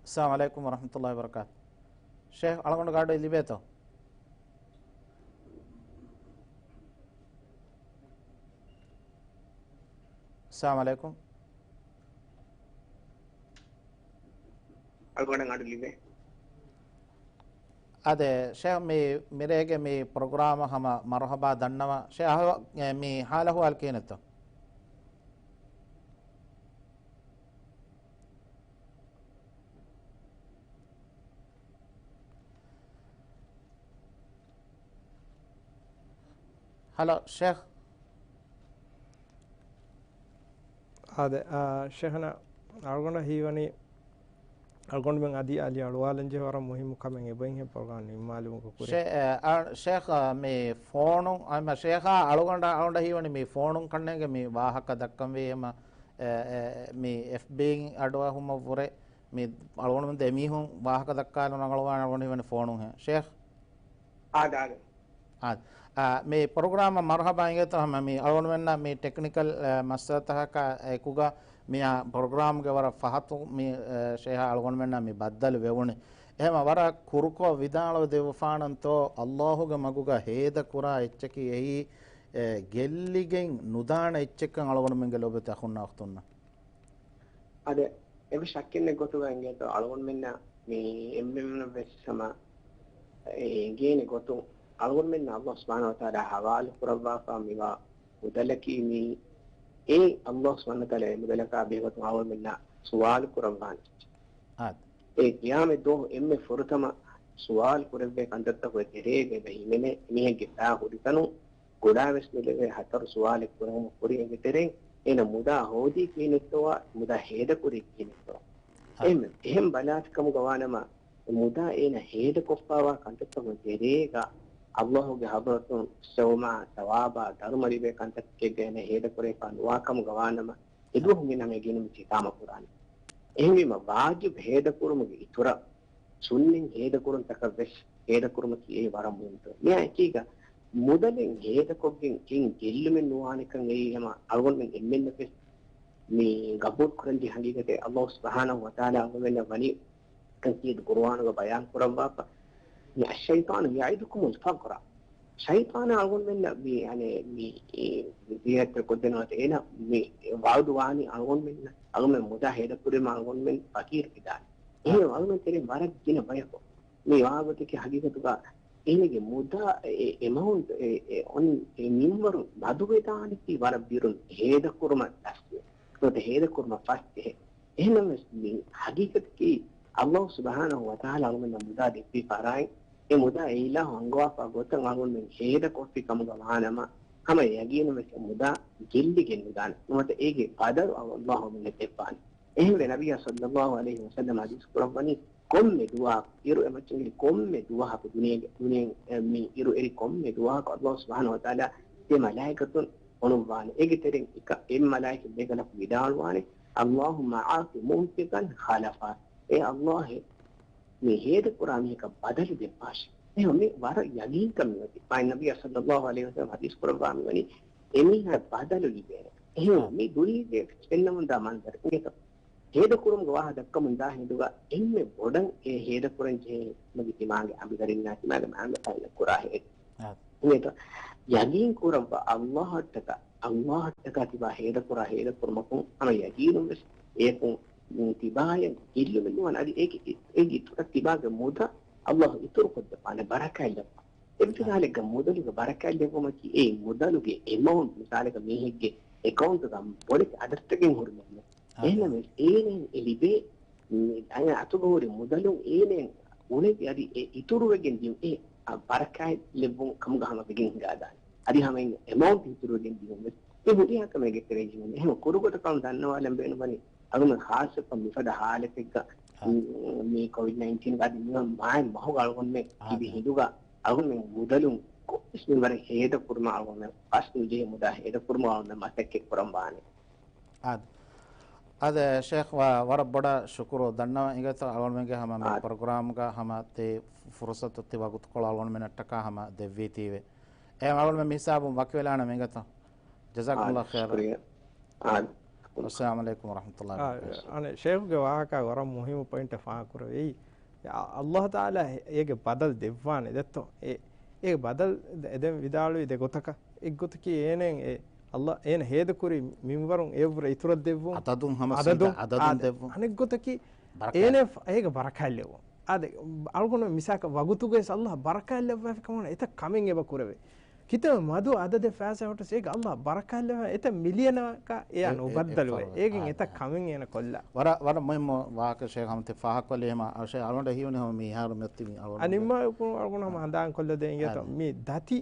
އައްސަލާމު ޢަލައިކުމް ވަރަޙްމަތުﷲި ވަބަރަކާތު. ޝޭޚް އަޅުގަނޑު ގާޑު ލިބޭތޯ؟ އައްސަލާމު ޢަލައިކުމް. އަޅުގަނޑަށް ގާޑު ލިބޭ. އާދެ، ޝޭޚް މި މިރޭގެ މި ޕްރޮގްރާމަށް ހަމަ މަރުޙަބާ ދަންނަވަން. ޝޭޚް އަހަ-، މި ޙާލު އަޙްވާލު ކިހިނެއްތޯ؟ ހަލޯ، ޝޭޚް. އާދެ، އާ، ޝޭޚްނާ، އަޅުގަނޑަށް ހީވަނީ، އަޅުގަނޑުމެން އަދި އަލި އަޅުވާލަންޖެހޭ ވަރަށް މުހިއްމު ކަމެއް އެބައިންހެން ޕްރޮގްރާމް ނިންމާލުމުގެ ކުރިން. ޝޭ-، އާ، ޝޭޚް، މި ފޯނުން، އާ، ޝޭޚާ އަޅުގަނޑަށް، އަޅުގަނޑަށް ހީވަނީ މި ފޯނުން ކަންނޭނގެ މި ވާހަކަ ދައްކަންވީ އެމަ، އެ، އެ، މި އެފްބީއިން އަޑުއަހުމަށްވުރެ މި އަޅުގަނޑުމެން ދެމީހުން ވާހަކަ ދައްކާލުން ރަނގަޅުވާނެ އަޅުގަނޑު ހީވަނީ ފޯނުންހެން. ޝޭޚް. އާދެ، އާދެ. އާދެ. އާ، މި ޕްރޮގްރާމަށް މަރުޙަބާ އިނގޭތޯ ހަމަ މި އަޅުގަނޑުމެންނަށް މި ޓެކްނިކަލް، އެ، މައްސަލަތަކާ އެކުގަ މިއާ ޕްރޮގްރާމްގެ ވަރަށް ފަހަތު މި، އެ، ޝޭޚާ އަޅުގަނޑުމެންނަށް މި ބައްދަލު ވެވުނީ. އެހެމަ ވަރަށް ކުރުކޮށް ވިދާޅުވެ ދެއްވަފާނަންތޯ، ﷲ ގެ މަގުގަ ހޭދަކުރާ އެއްޗަކީ އެއީ، އެ، ގެއްލިގެން ނުދާނެ އެއްޗެއްކަން އަޅުގަނޑުމެންގެ ލޮބުވެތި އަޚުންނާ އުޚްތުންނަށް. އާދެ، އެއްވެސް ޝައްކެއްނެތް ގޮތުގަ އިނގޭތޯ، އަޅުގަނޑުމެންނަށް މި އެންމެންނަށް ވެސް ހަމަ އެ އެނގޭނެ ގޮތުން، އަޅުގަނޑުމެންނަށް ﷲ ސުބްޙާނަހޫ ވަތަޢާލާ ހަވާލު ކުރައްވާފަ މިވާ މުދަލަކީ މި އެ ﷲ ސުބްޙާނަހޫ ވަތަޢާލާ އެ މުދަލަކާ ބެހޭގޮތުން އަޅުގަނޑުމެންނަށް ސުވާލު ކުރައްވާނެ. އާދެ. އެ ޤިޔާމަތް ދުވަހު އެންމެ ފުރަތަމަ ސުވާލު ކުރެއްވޭ ކަންތައްތަކުގެ ތެރޭގަ އެބަ ހިމެނޭ އެމީހެއްގެ ފައި ހުރިތަނުން ގުޑާވެސް ނުލެވޭ ހަތަރު ސުވާލެއް ކުރެވުމަށް ކުރިން އޭގެ ތެރެއިން އޭނަ މުދާ ހޯދީ ކިހިނެއްތޯއާ، މުދާ ހޭދަކުރީ ކިހިނެއްތޯ؟ އާ. އެހެން، އެހެން ބަލާތި ކަމުގަ ވާނަމަ، މުދާ އޭނަ ހޭދަކޮށްފާވާ ކަންތައްތަކުގެ ތެރޭގަ ﷲ ގެ ޙަޟްރަތުން ސަވާބާ، ސަވާބާ، ދަރުމަ ލިބޭ ކަންތަކެއްގަ އޭނަ ހޭދަކުރެވިފާ ނުވާ ކަމުގަ ވާނަމަ، އެދުވަހުގެ ނަމެއް ގިނަ މި ހިތާމަ ކުރާނެ. އެހެންވީމަ، ވާޖިބު ހޭދަކުރުމުގެ އިތުރަށް، ސުންނަތް ހޭދަކުރުންތަކަށް ވެސް ހޭދަކުރުމަކީ އެއީ ވަރަށް މުހިންމު ތަނެއް. މިއާ އެކީގަ، މުދަލެއް ހޭދަކޮށްގެން އެއިން ގެއްލުމެއް ނުވާނެކަން އެއީ ހަމަ އަޅުގަނޑުމެން އެންމެންނަށްވެސް މި ގަބޫލު ކުރަންޖެހޭ ހަގީގަތެއް. އައްލާހު ސުބްޙާނަހު ވަތަޢާލާ އަޅުގަނޑުމެންނަށް ވަނީ ކަން ކީރިތި ޤުރުއާނުގަ ބަޔާން ކުރައްވާފަ، އައްޝައިޠާނު ޔަޢިދުކުމުލް ފަޤްރަ. ޝައިޠާނާ އަޅުގަނޑުމެންނަށް މި، އަނެ، މި، އެ، ޒިޔާދަތައް ކޮށްދެންނެވި އޭނަ މި ވަޢުދު ވާނީ އަޅުގަނޑުމެންނަށް، އަޅުގަނޑުމެން މުދާ ހޭދަކުރީމަ އަޅުގަނޑުމެން ފަޤީރު ވެދާނެ. އެހެން އަޅުގަނޑުމެން ތެރެއިން ވަރަށް ގިނަ ބަޔަކު މި ވާގޮތަކީ ހަގީގަތުގަ އޭނަގެ މުދާ އެ، އެ، އެމައުންޓް އެ، އެ، އޮން އެ މިންވަރު މަދުވެދާނެތީ ވަރަށް ބިރުން ހޭދަކުރުމަށް ދަސްވެ. ނުވަތަ ހޭދަކުރުމަށް ފަސްޖެހޭ. އެހެންނަމަވެސް މި ހަގީގަތަކީ އައްލާހު ސުބްޙާނަހު ވަތަޢާލާ އަޅުގަނޑަށް މުދާ ދެއްވި ފަރާތް، އެ މުދާ އެ އިލާހު އަންގަވާފާ ގޮތަށް އަޅުގަނޑުމެން ހޭދަކޮށްފި ކަމުގަ ވާނަމަ، ހަމަ ޔަގީނުންވެސް އެ މުދާ ގެއްލިގެން ނުދާނެ. ނުވަތަ އޭގެ ބަދަލު އައްލާހު އަޅުގަނޑަށް ދެއްވާނެ. އެހެންވެ، ނަބިއްޔާ ޞައްލައްލާހު ޢަލައިހި ވަސައްލަމަ ޙަދީޘް ކުރައްވަނީ، ކޮންމެ ދުވަހަކު އިރު އެމައްޗަށް އެރި ކޮންމެ ދުވަހަކު ދުނިޔޭގެ، ދުނިޔެ، އެ، މި އިރު އެރި ކޮންމެ ދުވަހަކު އައްލާހު ސުބްޙާނަހު ވަތަޢާލާ ދެ މަލާއިކަތުން އޮނުއްވާނެ. އޭގެ ތެރެއިން އެކަ، އެއް މަލާއިކަ ބޭކަލަކު ވިދާޅުވާނެ، "اللهم أعط منفقا خلفا." އޭ އައްލާހޭ، މި ހޭދަކުރާ މީހަކަށް ބަދަލު ދެއްވާށޭ. އެހެން މި ވަރަށް ޔަގީންކަން މިއޮތީ. މާތް ނަބިއްޔާ ޞައްލައްލާހު ޢަލައިހި ވަސައްލަމަ ޙަދީޘް ކުރައްވާ މިވަނީ، އެމީހާ ބަދަލު ލިބޭނެ. އެހެން މި ދުނިޔޭގެ ފެންނަމުންދާ މަންޒަރު. އިނގޭތޯ؟ ހޭދަކުރުމުގެ ވާހަކަ ދައްކަމުން ދާ ހިނދުގަ އެންމެ ބޮޑަށް އެ ހޭދަކުރަން ޖެހޭ ހިތްމަގި ތިމާގެ އަނބިދަރިންނާ ތިމާގެ މައިންބަފައިންނަށް ކުރާ ހޭދަ. އާ. އިނގޭތޯ؟ ޔަގީން ކުރައްވާ އައްލާހަށްޓަކާ، އައްލާހަށްޓަކާ ތިބާ ހޭދަކުރާ ހޭދަކުރުމަކުން ހަމަ ޔަގީނުން ވެސް އެޔަކުން ތިބާޔަށް ގެއްލުމެއް ނުވާނެ. އަދި އޭގެ، އޭގެ އިތުރަށް ތިބާގެ މުދާ އައްލާހު އިތުރުކޮށްދެއްވާނެ، ބަރަކާތް ލައްވާ. އެމްތިސާލެއްގަ މުދަލުގެ ބަރަކާތް ލެއްވުމަކީ އެ މުދަލުގެ އެމައުންޓް، މިސާލަކަށް މީހެއްގެ އެކައުންޓުގަ ބޮޑެތި އަދަދުތަކެއް ހުރި މައްމަ. އާ. އެހެންނަމަވެސް އޭނައަށް އެ ލިބޭ، މި އަތުގަ ހުރި މުދަލުން އޭނައަށް އުޅެވި އަދި އެ އިތުރުވެގެން ދިޔުން އެ ބަރަކާތް ލެއްވުން ކަމުގަ ހަމަ ވެގެން ހިނގާދާނެ. އަދި ހަމައިން އެމައުންޓް އިތުރުވެގެން ދިޔުން ވެސް މި ހުރިހާ ކަމެއްގެ ތެރޭ ޖެހުން. އެހެން ކުރުގޮތަކަށް ދަންނަވާލަން ބޭނުންވަނީ އަޅުގަނޑު ޚާއްޞަކޮށް މިފަދަ ހާލަތެއްގަ، އާ. މި، މި ކޮވިޑް ނައިންޓީންގަ އަދި މި މާތް މަހުގަ އަޅުގަނޑުމެން އާ، ތިބި އާ. ހިނދުގަ އަޅުގަނޑުމެން މުދަލުން ކޮންމެސް މިންވަރެއް ހޭދަކުރުމަށް އަޅުގަނޑުމެން ފަސްނުޖެހި މުދާ ހޭދަކުރުމަށް އަޅުގަނޑުމެން މަސައްކަތް ކުރަން ވާނެ. އާދެ. އާދެ، ޝޭޚް ވަ-، ވަރަށް ބޮޑަށް ޝުކުރު ދަންނަވަން. އިނގޭތޯ އަޅުގަނޑުމެންގެ ހަމަ މި އާދެ. ޕްރޮގްރާމްގަ ހަމަ ތި ފުރުސަތު ތި ވަގުތުކޮޅު އަޅުގަނޑުމެންނަށްޓަކާ ހަމަ ދެއްވީތީވެ. އެ އަޅުގަނޑުމެން މި ހިސާބުން ވަކިވެލާނަން އިނގޭތޯ. ޖަޒާކުމުﷲ އާދެ، ޚައިރަން. ޝުކުރިއްޔާ. އާދެ. އައްސަލާމު ޢަލައިކުމް ވަރަޙްމަތުﷲ އާ، ވަބަރަކާތުހު. އަނެއް ޝޭޚުގެ ވާހަކަ ވަރަށް މުހިއްމު ޕޮއިންޓެއް ފާހަގަކުރެއްވި. އަ-، އައްލާހު ތަޢާލާ އޭގެ ބަދަލު ދެއްވާނެ ދެއްތޯ. އެ، އޭގެ ބަދަލު ދެ-، ދެން ވިދާޅުވި ދެ ގޮތަކަށް. އެއްގޮތަކީ އޭނައަށް އެ އައްލާ، އޭނަ ހޭދަކުރި މިންވަރުން އެއަށްވުރެ އިތުރަށް ދެއްވުން. އަދަދުން ހަމަ ސީދާ އަދަދުން އަދަދުން އާދެ. ދެއްވުން. އަނެއްގޮތަކީ ބަރަކާތް. އޭނަ އޭގެ ބަރަކާތް ލެއްވުން. އާދެ، އަޅުގަނޑު މިސާލަކަށް ވަގުތުގައި އައްލާ ބަރަކާތް ލެއްވާފި ކަމުން އެތައް ކަމެއް އެބަ ކުރެވޭ. ކިތައް މަދު އަދަދެއް ފައިސާ ހުއްޓަސް އޭގެ އައްލާ ބަރަކާތް ލެއްވާ އެތައް މިލިއަނަކަށް އެއާ އެ، އެ، ނުބައްދަލުވޭ. އެއްފަރު. އޭގެން އާ، އެތައް އާ. ކަމެއް އޭނަ ކޮށްލާ. ވަރަށް، ވަރަށް މުހިއްމު ވާހަކަ ޝޭޚް ހަމަ ތި ފާހަގަކޮށްލީ ހަމަ އަޅުގަނޑަށް ހީވަނީ ހަމަ މިހާރު މިއޮތީ މި އަޅުގަނޑު އަނިމާ އަޅުގަނޑު ހަމަ ހަނދާން ކޮށްލަދޭ އިނގޭތޯ. އާ. މި ދަތި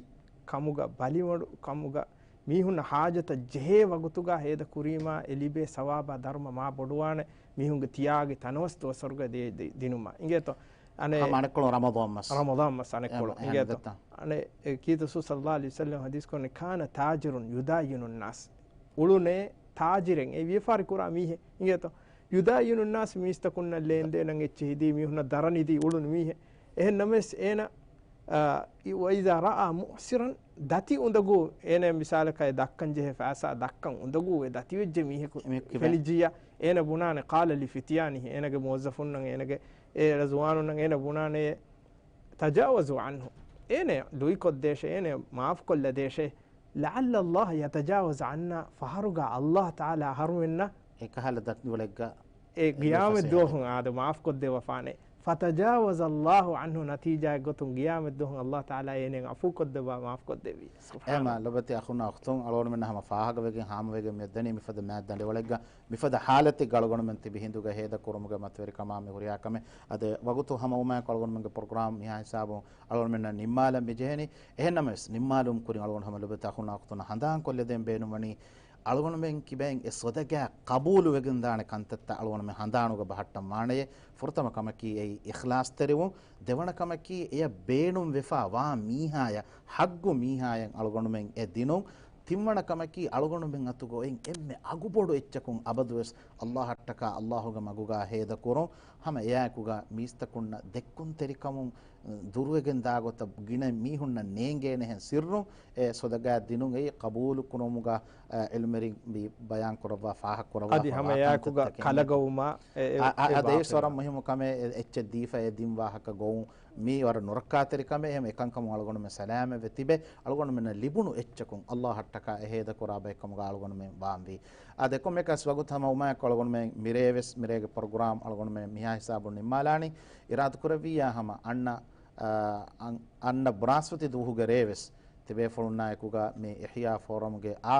ކަމުގަ ބަލިމަޑު ކަމުގަ މީހުންނަށް ހާޖަތަށް ޖެހޭ ވަގުތުގަ ހޭދަ ކުރީމާ އެ ލިބޭ ސަވާބާ ދަރުމަ މާ ބޮޑުވާނެ މީހުންގެ ތިޔާގި ތަނަވަސް ދުވަސްވަރުގަ ދޭ-، ދި-، ދިނުމަށް. އިނގޭތޯ؟ އަނެއް ހަމަ އަނެއްކޮޅު ރަމަޟާން މަސް. ރަމަޟާން މަސް އަނެއްކޮޅު. އެ، އިނގޭތޯ؟ އެހެން ދެއްތަ؟ އަނެއް އެ ކީރިތި ރަސޫލު ޞައްލައްލާހު ޢަލައިހި ވަސައްލަމަ ޙަދީޘް ކުރަނީ، "كان تاجر يداين الناس." އުޅުނޭ ތާޖިރެއް، އެ ވިޔަފާރި ކުރާ މީހެއް. އިނގޭތޯ؟ يداين الناس، މީސްތަކުންނަށް ލޭންދޭނަށް އެއްޗެހި ދީ، މީހުންނަށް ދަރަނިދީ އުޅުނު މީހެއް. އެހެން ނަމަވެސް އޭނަ، އާ، އި-، وإذا رأى معسرا، ދަތި އުނދަގޫ، އޭނަ މިސާލަކަށް އެ ދައްކަން ޖެހޭ ފައިސާ ދައްކަން އުނދަގޫ އެ ދަތިވެއްޖެ މީހަކު މީހަކު ކިބެ. ފެނިއްޖިއްޔާ، އޭނަ ބުނާނެ، قال لفتيانه، އޭނަގެ މުވައްޒަފުންނަށް، އޭނަގެ އެ ޒުވާނުންނަށް އޭނަ ބުނާނެ، تجاوزوا عنه، އޭނަ ލުއިކޮށްދޭށޭ، އޭނަ މާފުކޮށްލަދޭށޭ، لعل الله يتجاوز عنا، ފަހަރުގަ އައްލާހު ތަޢާލާ އަހަރުމެންނަށް އެކަހަލަ ދަތިވަޅެއްގަ އެ އެ ގިޔާމަތް ފަސޭހަ ދުވަހު އާދެ މާފުކޮށްދެއްވާފާނެ. فتجاوز الله عنه، ނަތީޖާއެއް ގޮތުން ގިޔާމަތް ދުވަހު އައްލާހު ތަޢާލާ އޭނައަށް ޢަފޫކޮށްދެއްވާ، މާފުކޮށްދެއްވީ. ސުބްޙާނަ. އެހެންމާ ލޮބުވެތި އަޚުންނާ އުޚްތުން، އަޅުގަނޑުމެންނަށް ހަމަ ފާހަގަވެގެން ހާމަވެގެން މިއަށް ދަނީ މިފަދަ މާތް ދަނޑިވަޅެއްގަ މިފަދަ ހާލަތެއްގަ އަޅުގަނޑުމެން ތިބި ހިނދުގަ ހޭދަކުރުމުގެ މަތިވެރިކަމާ މި ހުރިހާ ކަމެއް. އަދި ވަގުތު ހަމަވުމާއެކު އަޅުގަނޑުމެންގެ ޕްރޮގްރާމް މިހާ ހިސާބުން އަޅުގަނޑުމެންނަށް ނިންމާލަން މިޖެހެނީ. އެހެންނަމަވެސް ނިންމާލުމުގެ ކުރިން އަޅުގަނޑު ހަމަ ލޮބުވެތި އަޚުންނާ އުޚްތުންނަށް ހަނދާންކޮށްލަދޭން ބޭނުންވަނީ، އަޅުގަނޑުމެން ކިބައިން އެ ޞަދަގާ ޤަބޫލުވެގެންދާނެ ކަންތައްތައް އަޅުގަނޑުމެން ހަނދާނުގަ ބަހައްޓަން ވާނެޔޭ. ފުރަތަމަ ކަމަކީ އެއީ އިޚްލާޞްތެރިވުން. ދެވަނަ ކަމަކީ އެޔަށް ބޭނުންވެފާ ވާ މީހާޔަށް، ޙައްޤު މީހާޔަށް އަޅުގަނޑުމެން އެ ދިނުން. ތިންވަނަ ކަމަކީ، އަޅުގަނޑުމެން އަތުގަ އޮތް އެންމެ އަގުބޮޑު އެއްޗަކުން އަބަދުވެސް އައްލާހަށްޓަކާ އައްލާހުގެ މަގުގަ ހޭދަކުރުން. ހަމަ އެއާއެކުގަ މީސްތަކުންނަށް ދެއްކުންތެރިކަމުން ދުރުވެގެން ދާގޮތަށް ގިނަ މީހުންނަށް ނޭނގޭނެހެން ސިއްރުން އެ ސޮދަގާ ދިނުން އެއީ ޤަބޫލު ކުރުމުގަ، އެ، ޢިލްމުވެރިން މި ބަޔާން ކުރައްވާ، ފާހަގަ ކުރައްވާ އަދި ހަމަ އެއާއެކުގަ ކަލަގަވުމާ، އެ، އެ، އަ، އަ، އެ އަދި ވާހަކަ ވަރަށް މުހިއްމު ކަމެއް، އެ، އެއްޗެއް ދީފަ އެ ދިން ވާހަކަ ގޮވުން މީ ވަރަށް ނުރައްކާތެރި ކަމެއް. އެހެން އެކަންކަމުން އަޅުގަނޑުމެން ސަލާމަތްވެ ތިބެ، އަޅުގަނޑުމެންނަށް ލިބުނު އެއްޗަކުން އައްލާހަށްޓަކާ އެ ހޭދަކުރާ ބައެއްކަމުގަ އަޅުގަނޑުމެން ވާންވީ. އާ، ދެކޮށް މިކަސް ވަގުތު ހަމަ ވުމާއެކު އަޅުގަނޑުމެން މިރޭވެސް، މިރޭގެ ޕްރޮގްރާމް އަޅުގަނޑުމެން މިހާ ހިސާބުން ނިންމާލާނީ. އިރާދަކުރެއްވިއްޔާ ހަމަ އަންނަ، އާ، އަން-، އަންނަ ބުރާސްފަތި ދުވަހުގެ ރޭވެސް ތިބޭފުޅުންނާއެކުގަ މި އިޙްޔާ ފޯރަމްގެ އާ،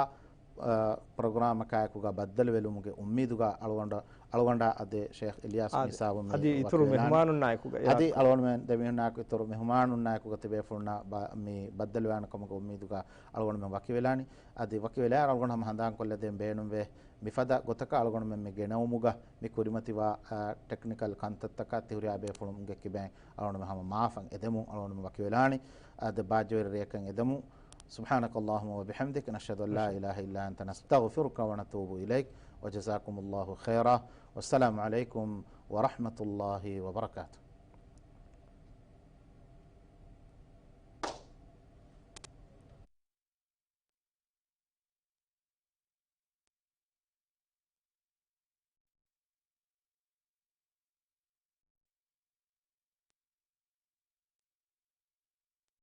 އާ، ޕްރޮގްރާމަކާއެކުގަ ބައްދަލުވެލުމުގެ އުއްމީދުގަ އަޅުގަނޑަށް، އަޅުގަނޑާ އަދި ޝޭޚް އިލްޔާސް އާ، މިސާބު މި އަދި އިތުރު ވަކިވެލާނީ. މެހުމާނުންނާއެކުގަ އަދި އަޅުގަނޑުމެން ދެމީހުންނާއެކު އިތުރު މެހުމާނުންނާއެކުގަ ތިބޭފުޅުންނާ ބަ-، މި ބައްދަލުވާނެ ކަމުގެ އުއްމީދުގަ އަޅުގަނޑުމެން ވަކިވެލާނީ. އަދި ވަކިވެލާއިރު އަޅުގަނޑު ހަމަ ހަނދާންކޮށްލަދޭން ބޭނުންވޭ، މިފަދަ ގޮތަކަށް އަޅުގަނޑުމެން މި ގެނައުމުގަ މި ކުރިމަތިވާ، އާ، ޓެކްނިކަލް ކަންތައްތަކަށް ތިހުރިހާ ބޭފުޅުންގެ ކިބައިން އަޅުގަނޑުމެން ހަމަ މާފަށް އެދެމުން އަޅުގަނޑުމެން ވަކިވެލާނީ. އާ، ދެ ބާއްޖަވެރި ރެއަކަށް އެދެމުން. سبحانك اللهم وبحمدك، نشهد أن لا إله إلا أنت، نستغفرك ونتوب إليك، وجزاكم الله خيرا، والسلام عليكم ورحمة الله وبركاته.